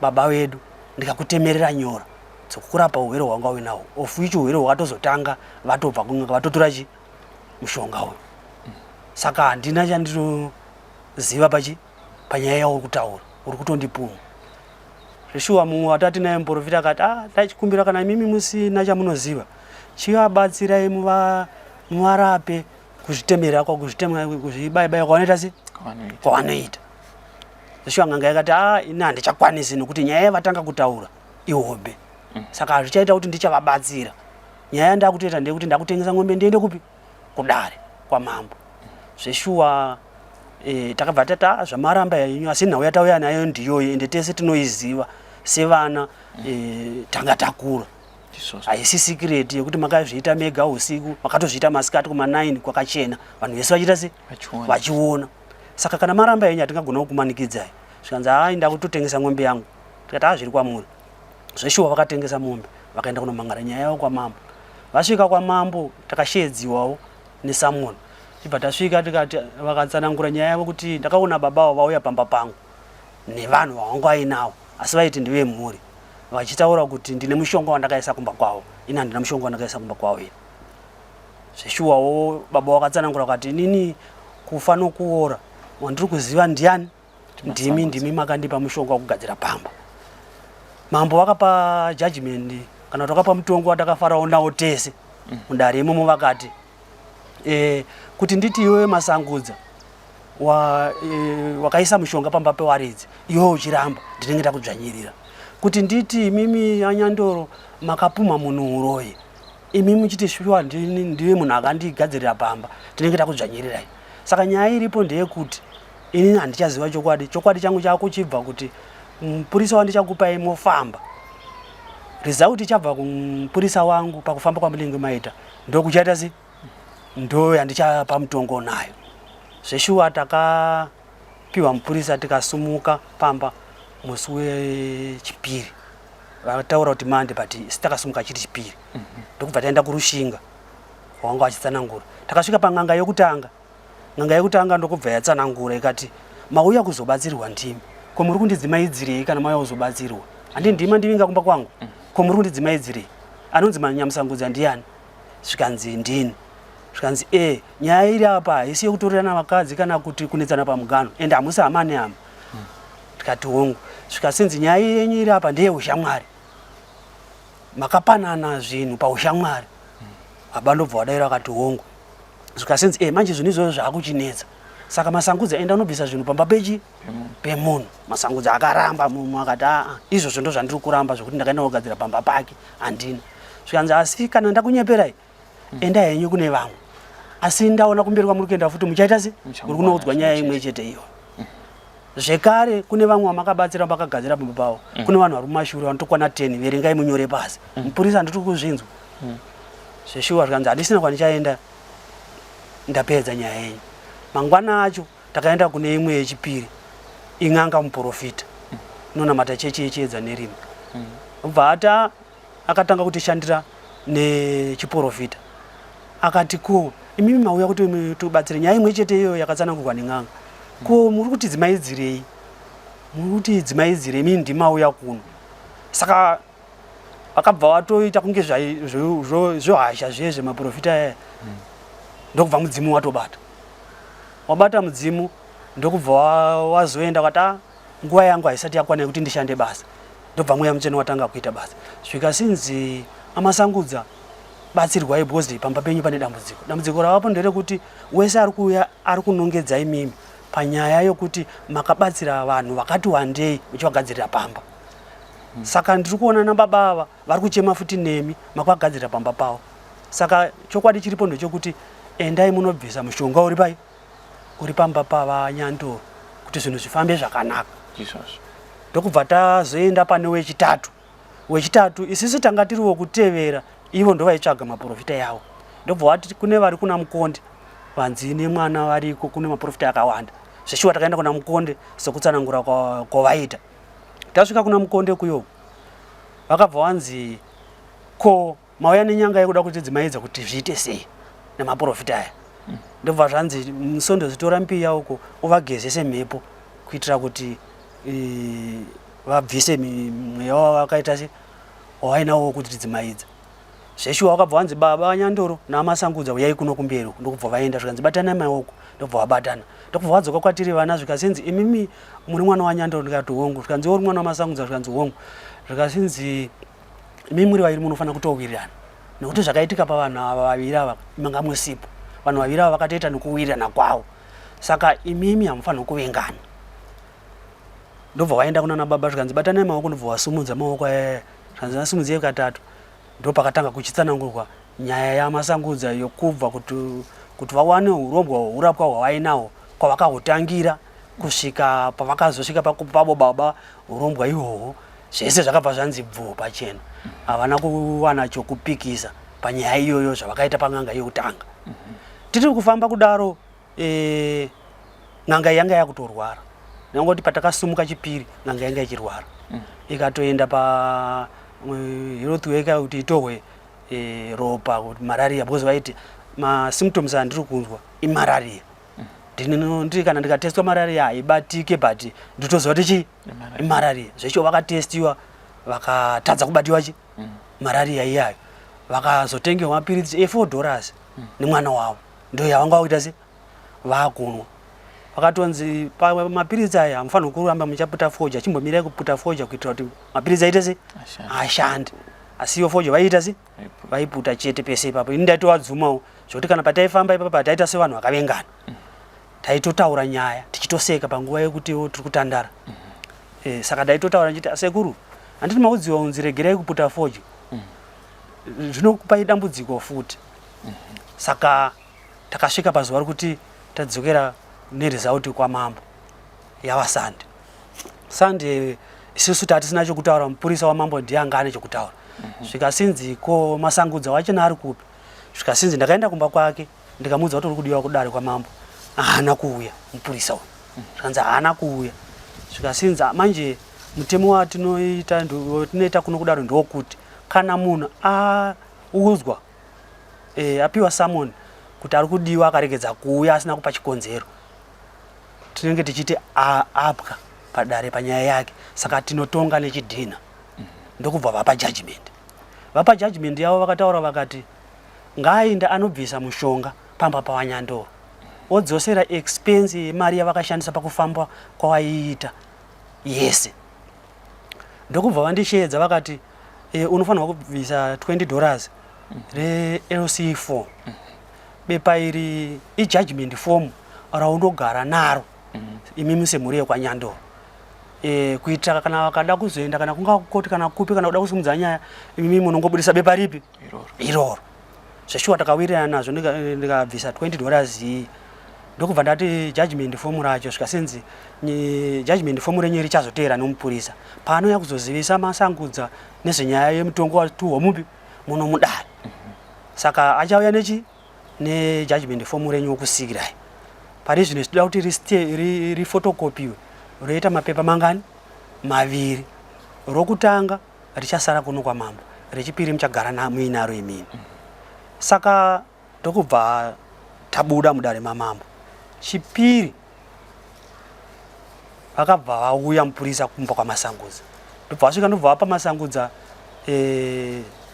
baba vedu, ndikakutemerera nyora dzokukurapa urwere hwanga uinahwo, of which urwere hwakatozotanga vatobva kun'anga vatotora chi mushonga uyu. Saka handina chandinoziva pachi panyaya yauri kutaura, uri kutondipuma zveshuwa. Mumwe watati naye muprofita akati ah, ndachikumbira kana imimi musina chamunoziva chivabatsirai muvarape kuzvitemera kuzvibayabaya kwavanoita se kwavanoita zveshuwa. N'anga yakati ah, ini handichakwanisi nokuti nyaya yavatanga kutaura ihombe, saka hazvichaita kuti ndichavabatsira. Nyaya yandakutoita ndeyekuti ndakutengesa ng'ombe ndiende kupi? Kudare kwamambo. Zveshuwa takabva tata zvamaramba yenyu, asi nhau yatauya nayo ndiyoyo ende tese tinoiziva sevana tanga takura, haisi secret yekuti makazviita mega usiku, makatozviita masikati kuma9 kwakachena, vanhu vese vachiita se vachiona. Saka kana maramba yenyu hatingagona kukumanikidzai. Zvikanzi hai, ndakutotengesa ng'ombe yangu. Tikati ha, zviri kwamuri. Zveshuwa vakatengesa mombe vakaenda kunomangara nyaya yavo kwamambo. Vasvika kwamambo takasheedziwawo nesummon, tibva tasvika tikati vakatsanangura nyaya yavo kuti ndakaona baba avo vauya pamba pangu nevanhu vavanga vainavo, asi vaiti ndevemhuri, vachitaura kuti ndine mushonga wandakaisa kumba kwavo. Ini handina mushonga wandakaisa kumba kwavo ini. Zveshuwawo baba vakatsanangura vakati inini kufa nokuora wandiri kuziva ndiani? Ndimi makandipa mushonga wekugadzira pamba. Mambo vakapa judgment kana kuti vakapa mutongo watakafarawo nawo tese mudare imomo. Vakati kuti nditi iwewe Masangudza wakaisa mushonga pamba pewaridzi iwewe uchiramba, ndinenge ndakudzvanyirira. Kuti nditi imimi anyandoro makapumha munhu uroyi, imi muchiti shuwa ndiye munhu akandigadzirira pamba, tinenge takudzvanyirirai. Saka nyaya iripo ndeyekuti inini handichaziva chokwadi. Chokwadi changu chakuchibva kuti mupurisa wandichakupai mofamba, result ichabva kumupurisa wangu pakufamba kwamunenge maita ndokuchaita se ndo yandichapa mutongo nayo. Zveshuwa takapiwa mupurisa tikasumuka pamba musi wechipiri, vataura kuti Monday but isi takasumuka chiri chipiri, ndokubva taenda kuRushinga wanga vachitsanangura. Takasvika pan'anga yokutanga. N'anga yekutanga ndokubva yatsanangura ikati mauya kuzobatsirwa ndimi, ko muri kundidzimaidzirei kana mauya kuzobatsirwa? Handi ndima ndivinga kumba kwangu, ko muri kundidzimaidzirei? Anonzi Manyamusangudza ndiani? Zvikanzi ndini. Zvikanzi e nyaya iri apa haisi yekutorerana vakadzi kana kuti kunetsana pamugano, ende hamusi hama nehama. Tikati hongu. Zvikasinzi nyaya yenyu iri apa ndeyeushamwari, makapanana zvinhu paushamwari. Baba ndobva wadaira vakati hongu. Zvikasinzi e manje zvinhu izvozvo zvaakuchinetsa, saka Masangudza enda unobvisa zvinhu pamba pechi pemunhu. Masangudza akaramba mumwe akati aa izvozvo ndo zvandiri kuramba zvekuti ndakaenda kugadzira pamba pake handina. Zvikanzi asi kana ndakunyeperai enda henyu kune vamwe, asi ndaona kumberi kwamuri kuenda futi muchaita se muri kunoudzwa nyaya imwe chete iyo. Zvekare kune vamwe vamakabatsira vakagadzira pamba pavo, kune vanhu vari mumashure vanotokwana 10, verengai munyore pasi. Mupurisa handiti kuzvinzwa zveshuwa. Zvikanzi handisina kwandichaenda, ndapedza nyaya yenyu. Mangwana acho takaenda kune imwe yechipiri, in'anga muprofita inonamata chechi yechiedza nerima. Bva ata akatanga kutishandira nechiprofita akati ko imimi mauya kuti tibatsire nyaya imwe chete iyoyo yakatsanangurwa nen'anga, ko muri kuti dzimaidzirei, muri kuti dzimaidzirei, imimi ndimauya kuno. Saka vakabva vatoita kunge zvohasha zviye zvemaprofita aya, ndokubva mudzimu watobata, wabata mudzimu, ndokubva wazoenda wakati ah, nguva yangu haisati yakwana yekuti ndishande basa. Ndobva mweya mutsvene watanga kuita basa. Zvikasinzi aMasangudza batsirwai because pamba penyu pane dambudziko. Dambudziko ravapo nderekuti wese ari kuuya ari kunongedza imimi panyaya yokuti makabatsira vanhu vakati wandei muchivagadzirira pamba. Saka ndiri kuona nababa ava vari kuchema futi nemi makavagadzirira pamba pavo. Saka chokwadi chiripo ndechekuti endai munobvisa mushonga uri pai uri pamba pavaNyandoro kuti zvinhu zvifambe zvakanaka. Izvozvo. Ndokubva tazoenda pane wechitatu. Wechitatu isusu tanga tiri wokutevera, ivo ndovaitsvaga maprofita yavo. Ndobva wati kune vari kuna Mukonde vanzi nemwana variko, kune maprofita akawanda. Zveshuwa takaenda kuna Mukonde sokutsanangura kwavaita. Tasvika kuna Mukonde kuyo vakabva wanzi ko mauya nenyanga yekuda kuti dzimaidza kuti zviite sei nemaprofita aya. Ndobva zvanzi musondozitora mbiya uko uvagezese mhepo kuitira kuti vabvise mweya wavakaita se wawainawo kuti dzimaidza. Zveshuwa wakabva wanzi baba vaNyandoro naMasangudza uyai kuno kumberi uku. Ndokubva vaenda zvikanzi batanai maoko, ndokubva vabatana. Ndokubva vadzoka kwatiri vana zvikasinzi imimi muri mwana waNyandoro, ndikati hongu. Zvikanzi uri mwana waMasangudza, zvikanzi hongu. Zvikasinzi imi muri vaviri munofanira kutowirirana nekuti zvakaitika pavanhu ava vaviri ava manga musipo. Vanhu vaviri ava vakatoita nekuwirirana kwavo, saka imimi hamufaniri kuvengana. Ndobva waenda kunana baba zvikanzi batanai maoko, ndobva wasumudza maoko aya, zvikanzi vasumudzei katatu. Ndopakatanga kuchitsanangurwa nyaya yaMasangudza yokubva kuti vawane urombwa hurapwa hwavainahwo kwavakahutangira kusvika pavakazosvika pavo baba urombwa ihwohwo. Zvese zvakabva zvanzi bvuu pachena, havana kuwana chokupikisa panyaya iyoyo zvavakaita pan'anga yekutanga. Tiri kufamba kudaro n'anga yanga yakutorwara, nangoti patakasumuka chipiri n'anga yanga ichirwara, ikatoenda pa health worker kuti itohwe ropa kuti malaria, because vaiti masymptoms andiri kunzwa imalaria. Ndiri kana ndikatestwa malaria haibatike, but nditoziva kuti chii imalaria. Zveshuwa vakatestiwa vakatadza kubatiwa chi malaria iyayo, vakazotengerwa mapiritsi e4 dollars nemwana wavo, ndo yavanga vakuita se vakunwa. Vakatonzi mapiritsi aya hamufanirwi kuramba muchaputa foja, chimbomirai kuputa foja kuitira kuti mapiritsi aite se ashande. Asi iyo foja vaiita se vaiputa chete pese ipapo. Ini ndaitovadzumawo zvekuti kana pataifamba ipapo taita sevanhu vakavengana, taitotaura nyaya tichitoseka panguva yekuti tiri kutandara. Saka ndaitotaura ndichiti sekuru handiti maudziwa unzi regerai kuputa foja, zvinokupai dambudziko futi. Saka takasvika pazuva rekuti tadzokera neresult kwamambo yava Sunday. Sunday isusu tatisina chokutaura, mupurisa wamambo ndiye anga ane chokutaura. Zvikasinzi ko Masangudza wachona ari kupi? Zvikasinzi ndakaenda kumba kwake ndikamuudza kuti uri kudiwa kudare kwamambo, haana kuuya mupurisa uyu. Zvikanzi haana kuuya. Zvikasinzi manje mutemo watinoita watinoita kuno kudaro ndokuti kana munhu audzwa apiwa summon kuti ari kudiwa akaregedza kuuya asina kupa chikonzero, tinenge tichiti apwa padare panyaya yake, saka tinotonga nechidhina. Ndokubva vapa judgment. Vapa judgment yavo vakataura vakati ngaaende anobvisa mushonga. pamba paVaNyandoro, wodzosera expense yemari yavakashandisa pakufamba kwavaiita yese. Ndokubva vandisheedza vakati unofanirwa kubvisa $20 reLC4. Bepa iri ijudgment form raunogara naro imimi semhuri yekwaNyandoro, kuitira kana vakada kuzoenda kana kunga kukoti kana kupi, kana kuda kusimudza nyaya, imimi munongobudisa bepa ripi? Iroro. Iroro. Zveshuwa takawirirana nazvo, ndikabvisa $20 iyi. Ndokubva ndati judgment form racho, zvikasenzi judgment form renyu richazoteera nomupurisa paanouya kuzozivisa Masangudza nezvenyaya yemutongo watuhwa mupi muno mudare. Saka achauya nechi nejudgment form renyu wokusikirai. Pari zvino tinoda kuti rifotokopiwe, roita mapepa mangani? Maviri. Rokutanga richasara kuno kwamambo, rechipiri muchagara muinaro imini. Saka ndokubva tabuda mudare mamambo. Chipiri vakabva vauya mupurisa kumba kwaMasangudza, ndobva vasvika, ndobva vapa Masangudza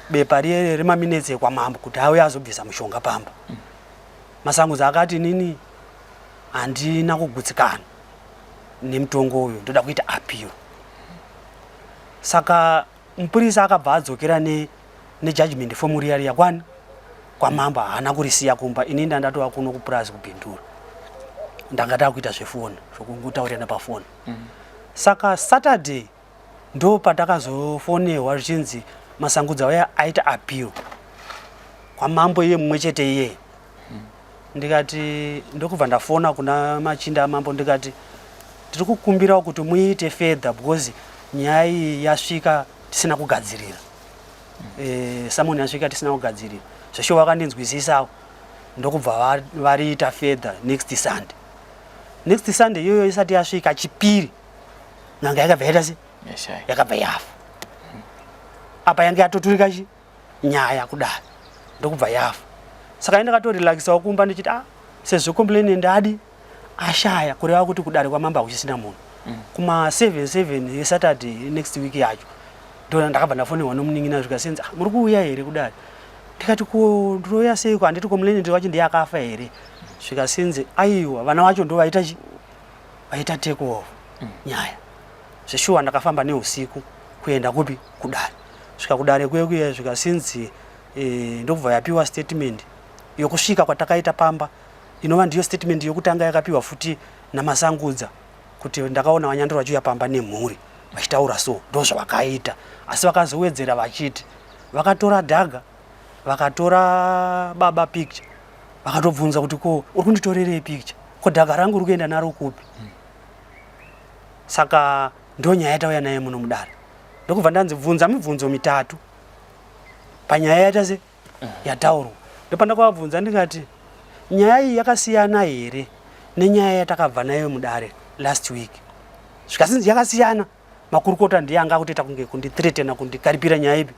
bepa riye remaminetsi ekwamambo kuti auye azobvisa mushonga pamba. Masangudza akati, "Nini handina kugutsikana nemutongo uyu, ndoda kuita appeal." Saka mupurisa akabva adzokera nejudgment form riya riya kwani kwamambo, haana kurisiya kumba. Ini ndandatova kuno kupurazi kuBindura, ndanga takuita zvefoni, zvokungotaurirana pafoni. Saka Saturday ndo patakazofonerwa zvichinzi Masangudza uya aita appeal kwamambo iye mumwe chete iyeye. Ndikati, ndokubva ndafona kuna machinda amambo, ndikati tiri kukumbirawo kuti muite further because nyaya iyi yasvika tisina kugadzirira, summon yasvika tisina kugadzirira. Zveshuwa vakandinzwisisawo, ndokubva variita further next Sunday. Next Sunday iyoyo isati yasvika, chipiri, n'anga yakabva yaita se Yashaya. Yakabva yafa. Apa yange yatoturika chi nyaya kudai, ndokubva yafa. Saka indakatorelaxisawo kumba ndichiti, ah, sezvo complainant adi ashaya, kureva kuti kudare kwamambo hakuchisina munhu. Kuma 7 yeSaturday next week yacho ndo ndakabva ndafonerwa nomunin'ina, zvikasenzi, "Ah, muri kuuya here kudare?" Ndikati, "Ko ndinouya seiko? Handiti complainant wacho ndiye akafa here?" Zvikasenzi, "Aiwa, vana vacho ndo vaita chi vaita take over nyaya." Zveshuwa ndakafamba neusiku kuenda kupi? Kudare. Svika kudare kuye kuye, zvikasinzi ndokubva yapiwa statement yokusvika kwatakaita pamba, inova ndiyo statement yokutanga yakapiwa futi naMasangudza, kuti ndakaona VaNyandoro vachiuya pamba nemhuri vachitaura, so ndo zvavakaita. Asi vakazowedzera vachiti vakatora dhaga, vakatora baba picture, vakatobvunza kuti, "Ko uri kunditorerei picture? Ko dhaga rangu uri kuenda naro kupi?" Saka ndo nyaya yatauya naye muno mudare. Ndokubva ndanzi bvunza mibvunzo mitatu panyaya yaita se yataurwa. Ndopandakavabvunza ndikati, nyaya iyi yakasiyana here nenyaya yatakabva nayo mudare last week? Zvikasinzi yakasiyana. Makurukota ndiye anga akutoita kunge kundithreatena, kundikaripira nyaya ipi.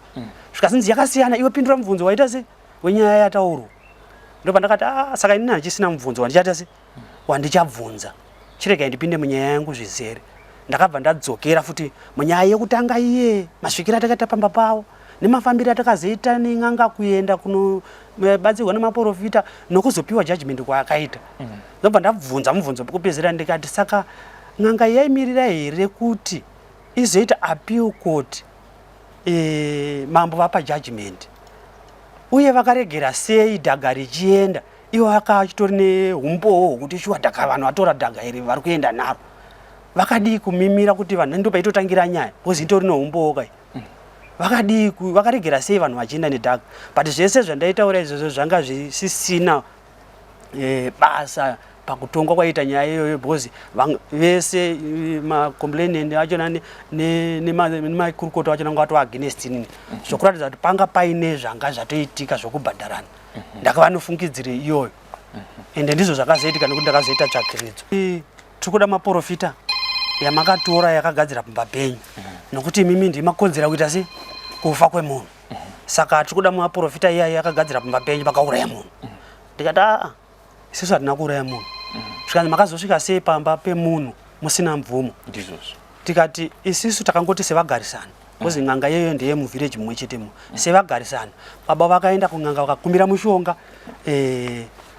Zvikasinzi yakasiyana, iwe pindura mubvunzo waita se wenyaya yataurwa. Ndopandakati, "Ah, saka inini handichisina mubvunzo wandichaita se wandichabvunza, chiregai ndipinde munyaya yangu zvizere." Ndakabva ndadzokera futi munyaya yekutanga iye, masvikiro atakaita pamba pavo nemafambiro atakazoita nen'anga kuenda kunobatsirwa nemaprofita nokuzopiwa judgment kwaakaita. Ndobva ndabvunza mubvunzo pekupedzera, ndikati, saka n'anga yaimirira here kuti izoita appeal court, mambo vapa judgment, uye vakaregera sei dhaga richienda, ivo vakachitori neumbowo hwekuti shuwa dhaga, vanhu vatora dhaga iri vari kuenda naro? Vakadii kumimira kuti vanhu, ndo paitotangira nyaya, because itori neumbowo kai, vakadii vakaregera sei vanhu vachienda nedhaga? But zvese zvandaitaura izvozvo zvanga zvisisina basa pakutongwa kwaita nyaya iyoyo, because vese macomplainant achona nemakurukota acho nanga vatova against inini, zvokuratidza kuti panga paine zvanga zvatoitika zvokubhadharana. Ndakava nofungidziro iyoyo, ende ndizvo zvakazoitika, nekuti ndakazoita tsvakiridzo. Tiri kuda maprofita yamakatora yakagadzira pamba penyu, nokuti imimi ndimakonzera kuita sei kufa kwemunhu. Saka tiri kuda maprofita iyayo yakagadzira pamba penyu pakauraya munhu. Ndikati, "Aa, isusu hatina kuuraya munhu." Zvikanzi, "Makazosvika sei pamba pemunhu musina mvumo?" Ndizvozvo. Tikati isusu takangoti sevagarisani, because n'anga iyoyo ndeye muvillage mumwe chetemo, sevagarisani baba vakaenda kun'anga vakakumbira mushonga.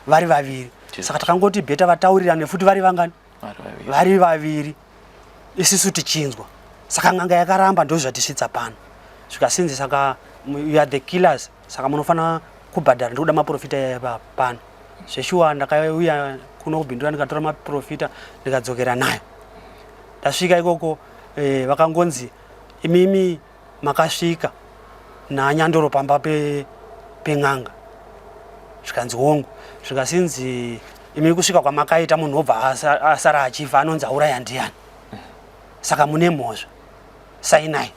Vari vaviri. Saka takangoti better vataurirane futi vari vangani? Vari vaviri, isisu tichinzwa. Saka n'anga yakaramba, ndozvatisvitsa pano. Zvikasinzi saka you are the killers, saka munofanira kubhadhara. Ndikuda maprofita yaya pano. Zveshuwa ndakauya kuno kuBindura, ndikatora maprofita, ndikadzokera nayo. Ndasvika ikoko, vakangonzi imimi makasvika naNyandoro pamba pen'anga. Zvikanzi hongu. Zvikasinzi imi kusvika kwamakaita munhu obva asara achifa, anonzi auraya ndiani? Saka mune mhosva, sainai.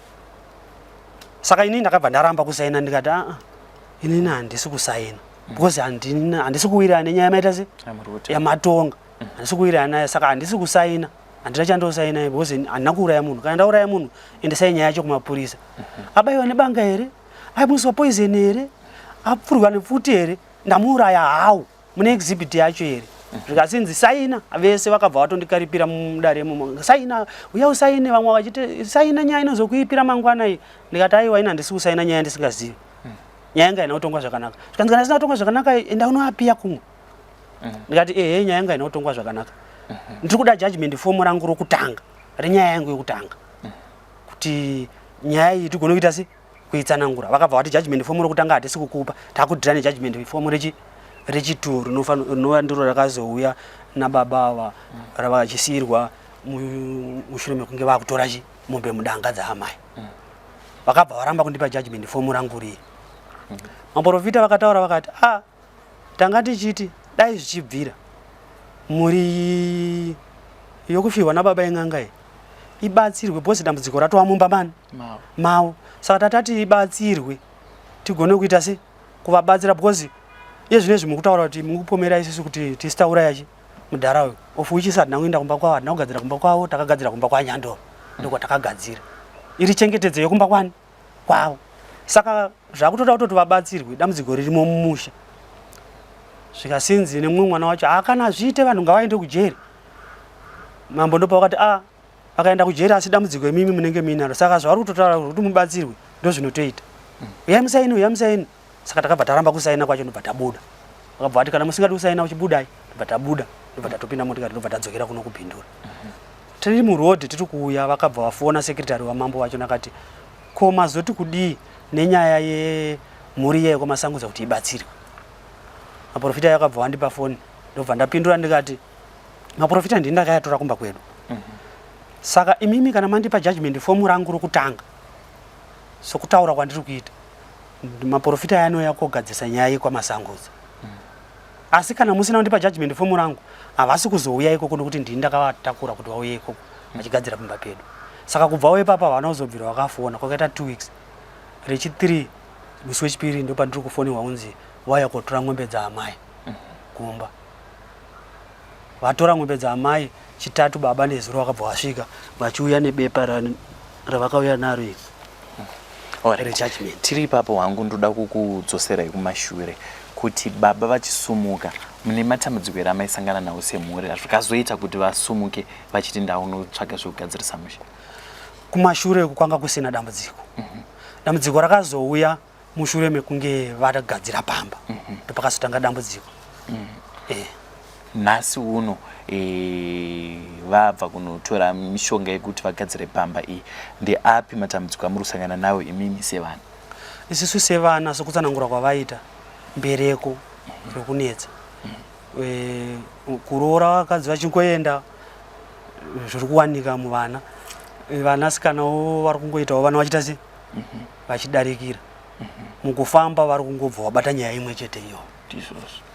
Saka inini ndakabva ndaramba kusaina, ndikati aa, inini handisi kusaina because handisi kuwirirana nenyaya yamaita se yamatonga, handisi kuwirirana nayo, saka handisi kusaina, handina chandosaina because handina kuuraya munhu. Kana ndauraya munhu, endesai nyaya yacho kumapurisa. Abayiwa nebanga here? Aibuswa poison here? Apfurwa nepfuti here? Ndamuuraya how? Mune exhibit yacho here? Zvikasinzi saina. Vese vakabva vatondikaripira mudare imomo, saina, uya usaine. Vamwe vachiti saina, nyaya inozokuipira mangwana iyi. Ndikati aiwa, ina handisi kusaina nyaya ndisingazivi. Nyaya yanga haina kutongwa zvakanaka. Zvikanzi kana isina kutongwa zvakanaka, enda unoapiya kumwe. Ndikati ehe, nyaya yanga haina kutongwa zvakanaka, ndiri kuda judgment form rangu rokutanga renyaya yangu yokutanga kuti nyaya iyi tigone kuita se kuitsanangura. Vakabva vati judgment form rokutanga hatisi kukupa, takudhira nejudgment form rechitu rinova ndiro rakazouya nababa ava ravachisiyirwa mushure mekunge vakutora chi mombe mudanga dzaamai. Vakabva varamba kundipa judgment form rangu riye. Maprofita vakataura vakati a tanga tichiti dai zvichibvira mhuri yokufirwa nababa yen'anga iyi ibatsirwe because dambudziko ratova mumba mani mavo. Saka tatati ibatsirwe, tigone kuita se kuvabatsira because iye zvino izvi mukutaura kuti mukupomera isusu kuti tisi tauraya chi mudhara uyu, of which isi hatina kuenda kumba kwavo, hatina kugadzira kumba kwavo, takagadzira kumba kwaNyandoro, ndokwatakagadzira iri chengetedzo yekumba kwani kwavo. Saka zvakutoda kutoti vabatsirwe, dambudziko ririmo mumusha. Zvikasinzi nemumwe mwana wacho akana zviite, vanhu ngavaende kujeri. Mambo ndopa vakati a vakaenda kujeri, asi dambudziko imimi munenge muinaro. Saka zvavari kutotaura kuti mubatsirwe ndozvinotoita, uyai musaini, uyai musaini. Saka takabva taramba kusaina kwacho, ndobva tabuda. Vakabva vati kana musingadi kusaina uchibudai. Ndobva tabuda, ndobva tatopinda motikari, ndobva tadzokera kuno kuBindura. Tiri murodhi tiri kuuya, vakabva vafona secretary wamambo wacho, nakati ko mazoti kudii nenyaya yemhuri yekwaMasangudza kuti ibatsirwe? Maprofita yakabva vandipa foni, ndobva ndapindura ndikati maprofita ndini ndakayatora kumba kwedu. Saka imimi kana mandipa judgment form rangu rokutanga, sokutaura kwandiri kuita, maprofita aya anouya kogadzisa nyaya yekwaMasangudza. Asi kana musina kundipa judgment form rangu, havasi kuzouya ikoko nokuti ndini ndakavatakura kuti vauye ikoko vachigadzira pamba pedu. Saka kubvawo ipapa havana kuzobvira vakafona. Kwakaita 2 weeks, rechi3 musi wechipiri ndopandiri kufonirwa kunzi vauya kotora ng'ombe dzaamai kumba. Vatora ng'ombe dzaamai chitatu, baba nezuro vakabva vasvika vachiuya nebepa ravakauya naro iri rejudgment. Tiri ipapo hangu, ndoda kukudzoserai kumashure kuti baba vachisumuka, mune matambudziko here amaisangana nawo semhuri zvikazoita kuti vasumuke vachiti ndaunotsvaga zvekugadzirisa musha? Kumashure uku kwanga kusina dambudziko. Dambudziko rakazouya mushure mekunge vagadzira pamba, ndopakazotanga dambudziko. Nhasi uno vabva kunotora mishonga yekuti vagadzire pamba iyi, ndeapi matambudziko amuri kusangana nawo imimi sevana? Isusu sevana, sokutsanangura kwavaita, mbereko zvekunetsa, kuroora vakadzi vachingoenda zviri kuwanika muvana. Vanasikanawo vari kungoitawo vana vachiita se vachidarikira mukufamba, vari kungobva wabata nyaya imwe chete iyo. Ndizvozvo.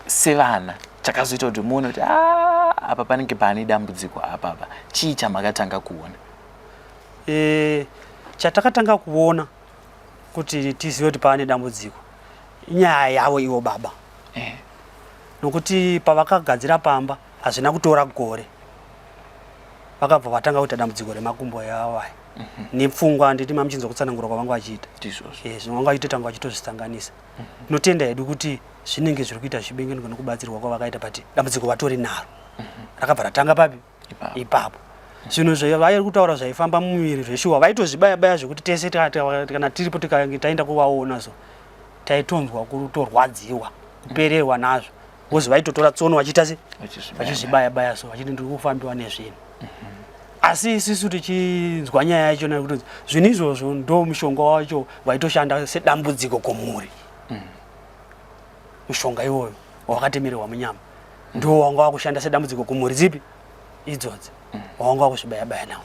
Sevana, chakazoita kuti muone kuti "Ah, apa panenge pane dambudziko apapa," chii chamakatanga kuona? Chatakatanga kuona kuti tizive kuti paane dambudziko inyaya yavo ivo baba, nokuti pavakagadzira pamba hazvina kutora gore, vakabva vatanga kuita dambudziko remakumbo yavo aya nepfungwa. Handiti mamuchinzwa kutsanangura kwavanga vachiita? Ndizvozvo. Zvimwe vanga vachitoita nga vachitozvisanganisa. Tinotenda hedu kuti zvinenge zviri kuita zvichibengenuka nokubatsirwa kwavakaita, but dambudziko vatori naro, rakabva ratanga papi? Ipapo. Ipapo. Zvinhu zvavari kutaura zvaifamba mumuviri zveshuwa, vaitozvibaya baya zvekuti tese kana tiripo tikange taenda kuvaona, so taitonzwa kutorwadziwa. Kupererwa nazvo because vaitotora tsono vachiita se vachizvibaya baya so vachiti ndiri kufambiwa nezvinhu. Asi isusu tichinzwa nyaya yacho nekuti zvinhu izvozvo ndo mushonga wacho waitoshanda sedambudziko kumhuri. Mushonga iwoyo wakatemererwa munyama ndo wanga wakushanda sedambudziko kumhuri dzipi idzodzi wawanga wakuzvibaya baya nawo.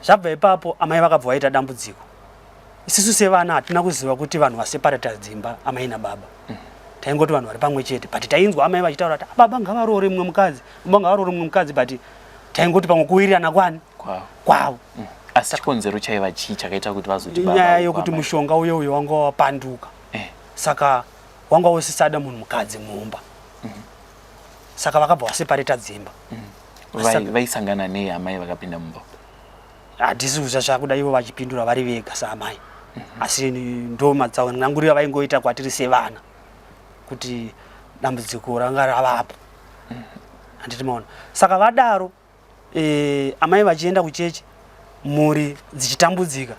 Zvabva ipapo amai vakabva vaita dambudziko. Isisu sevana hatina kuziva kuti vanhu vaseparata dzimba amai nababa. Taingoti vanhu vari pamwe chete, but tainzwa amai vachitaura kuti ah, baba ngavaroore mumwe mukadzi, baba ngavaroore mumwe mukadzi, but taingoti pamwe kuwirirana kwani kwavo. Asi chikonzero chaiva chii chakaita kuti vazoti baba Inyaya yokuti mushonga uye uyo wanga wapanduka. Saka wanga usisada munhu mukadzi mumba. Saka vakabva vasepareta dzimba. Vaisangana nei amai vakapinda mumba? Hatisi kuziva zvakuda ivo vachipindura vari vega saamai. Asi ndo matsananguriro avaingoita kwatiri sevana kuti dambudziko ranga ravapo. Handiti maona. Saka vadaro amai vachienda kuchechi, mhuri dzichitambudzika,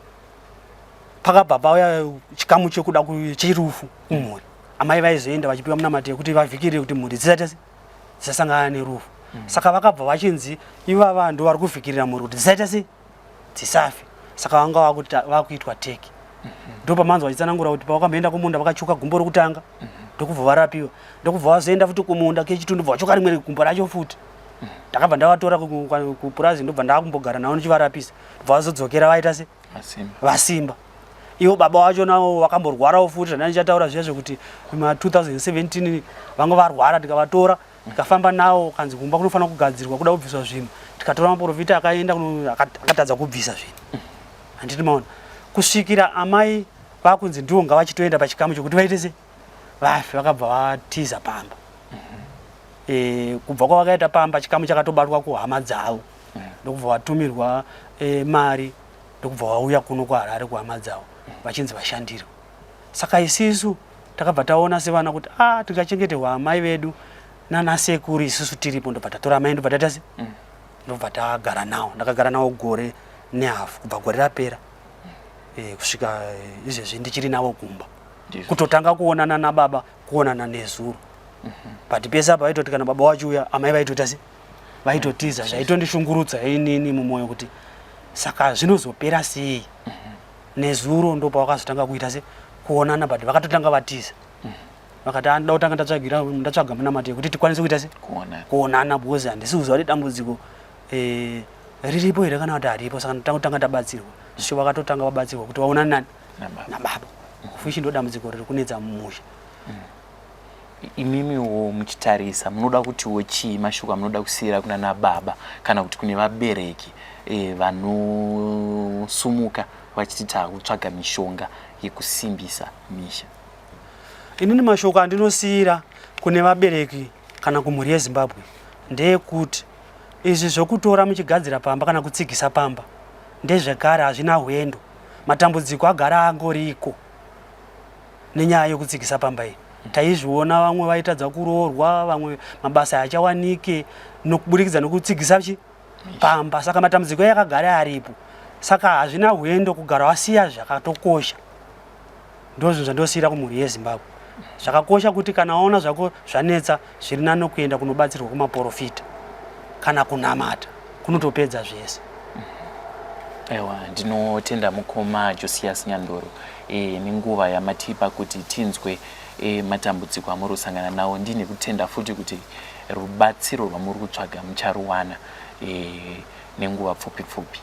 pakabva pauya chikamu chekuda cherufu kumhuri. Amai vaizoenda vachipiwa munamato yekuti vavhikirire kuti mhuri dzisaite dzisasangana nerufu. Saka vakabva vachinzi ivava ndo vari kuvhikirira mhuri kuti dzisaite sei dzisafe. Saka vanga vakuitwa teki. Ndo pamanzwa vachitsanangura kuti pavakamboenda kumunda vakachoka gumbo rokutanga, ndokubva varapiwa, ndokubva vazoenda futi kumunda kechitu, ndobva vachoka rimwe gumbo racho futi. Ndakabva ndavatora kupurazi, ndobva ndakumbogara navo ndichivarapisa, ndobva vazodzokera vaita se vasimba. Ivo baba vacho navo vakamborwarawo futi, zvandanga ndichataura zviya zvekuti ma 2017 vanga varwara, tikavatora tikafamba navo, kanzi kumba kunofanira kugadzirwa, kuda kubviswa zvinhu, tikatora maprofita akaenda akatadza kubvisa zvinhu. Handiti maona, kusvikira amai vakunzi ndivo ngavachitoenda pachikamu chokuti vaite se vafe, vakabva vatiza pamba. Kubva kwavakaita pamba, chikamu chakatobatwa kuhama dzavo, ndokubva vatumirwa mari, ndokubva vauya kuno kuHarare kuhama dzavo vachinzi vashandirwe. Saka isisu takabva taona sevana kuti ah, tingachengeterwa amai vedu nanasekuru isusu tiripo, ndobva tatora amai, ndobva taita se ndobva tagara nawo. Ndakagara nawo gore nehafu, kubva gore rapera kusvika izvezvi ndichiri navo kumba. Kutotanga kuonana nababa kuonana nezuro. But pese apa vaitoti kana baba vachiuya amai vaitoita se vaitotiza. Zvaitondishungurudza inini mumwoyo kuti saka zvinozopera sei. Nezuro ndo pavakazotanga kuita se kuonana, but vakatotanga vatiza. Vakati ah, ndoda kutanga ndatsvaga munamato yekuti tikwanise kuita se kuonana, because handisi kuziva kuti dambudziko riripo here kana kuti haripo. Saka ndotanga kutanga ndabatsirwa. Zvisho vakatotanga vabatsirwa kuti vaonane nani nababa. Fushi ndo dambudziko riri kunetsa mumusha. Imimiwo muchitarisa munoda kutiwo chii, mashoko amunoda kusiyira kuna nababa kana kuti kune vabereki vanosumuka vachiti takutsvaga mishonga yekusimbisa misha? Inini mashoko andinosiyira kune vabereki kana kumhuri yeZimbabwe ndeyekuti izvi zvokutora muchigadzira pamba kana kutsigisa pamba ndezvekare, hazvina hwendo. Matambudziko agara angoriko nenyaya yekutsigisa pamba iyi. Taizviona vamwe vaitadza kuroorwa, vamwe mabasa hachawanike nokuburikidza nokutsigisa chi pamba. Saka matambudziko yakagara aripo, saka hazvina hwendo kugara wasiya zvakatokosha. Ndozvinhu zvandosiyira kumhuri yeZimbabwe. Zvakakosha kuti kana waona zvako zvanetsa, zviri nani kuenda kunobatsirwa kumaporofita kana kunamata, kunotopedza zvese. Aiwa, ndinotenda mukoma Josias Nyandoro nenguva yamatipa kuti tinzwe matambudziko amuri kusangana nawo. Ndine kutenda futi kuti rubatsiro rwamuri kutsvaga mucharuwana nenguva pfupi pfupi.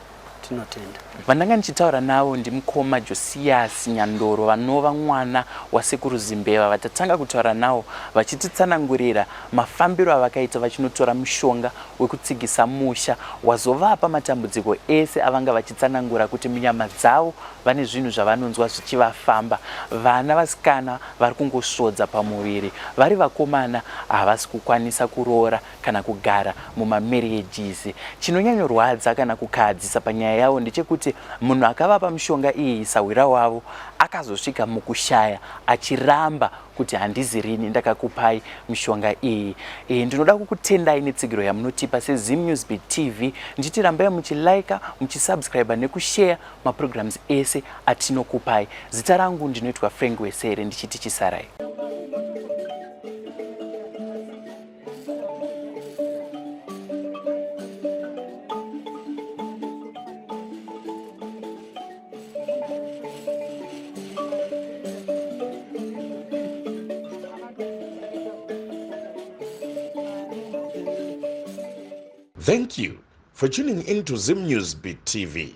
Tinotenda. Vandanga ndichitaura navo ndimukoma Josias Nyandoro, vanova mwana wasekuru Zimbeva, vatatanga kutaura navo vachititsanangurira mafambiro avakaita vachinotora mushonga wekutsigisa musha wazovapa matambudziko ese avanga vachitsanangura kuti munyama dzavo vane zvinhu zvavanonzwa zvichivafamba. Vana vasikana vari kungosvodza pamuviri, vari vakomana havasi kukwanisa kuroora kana kugara mumamarriages. Chinonyanyorwadza kana kukahadzisa panyaya yavo ndechekuti munhu akavapa mishonga iyi, sahwira wavo, akazosvika mukushaya achiramba kuti handizi rini ndakakupai mishonga iyi. Ndinoda kukutendai netsigiro yamunotipa seZim News Beat TV, ndichiti rambai muchilika, muchisubscribe nekushare maprograms ese atinokupai. Zita rangu ndinoitwa Frank Wesere, ndichiti chisarai. Thank you for tuning in to Zim News Beat TV.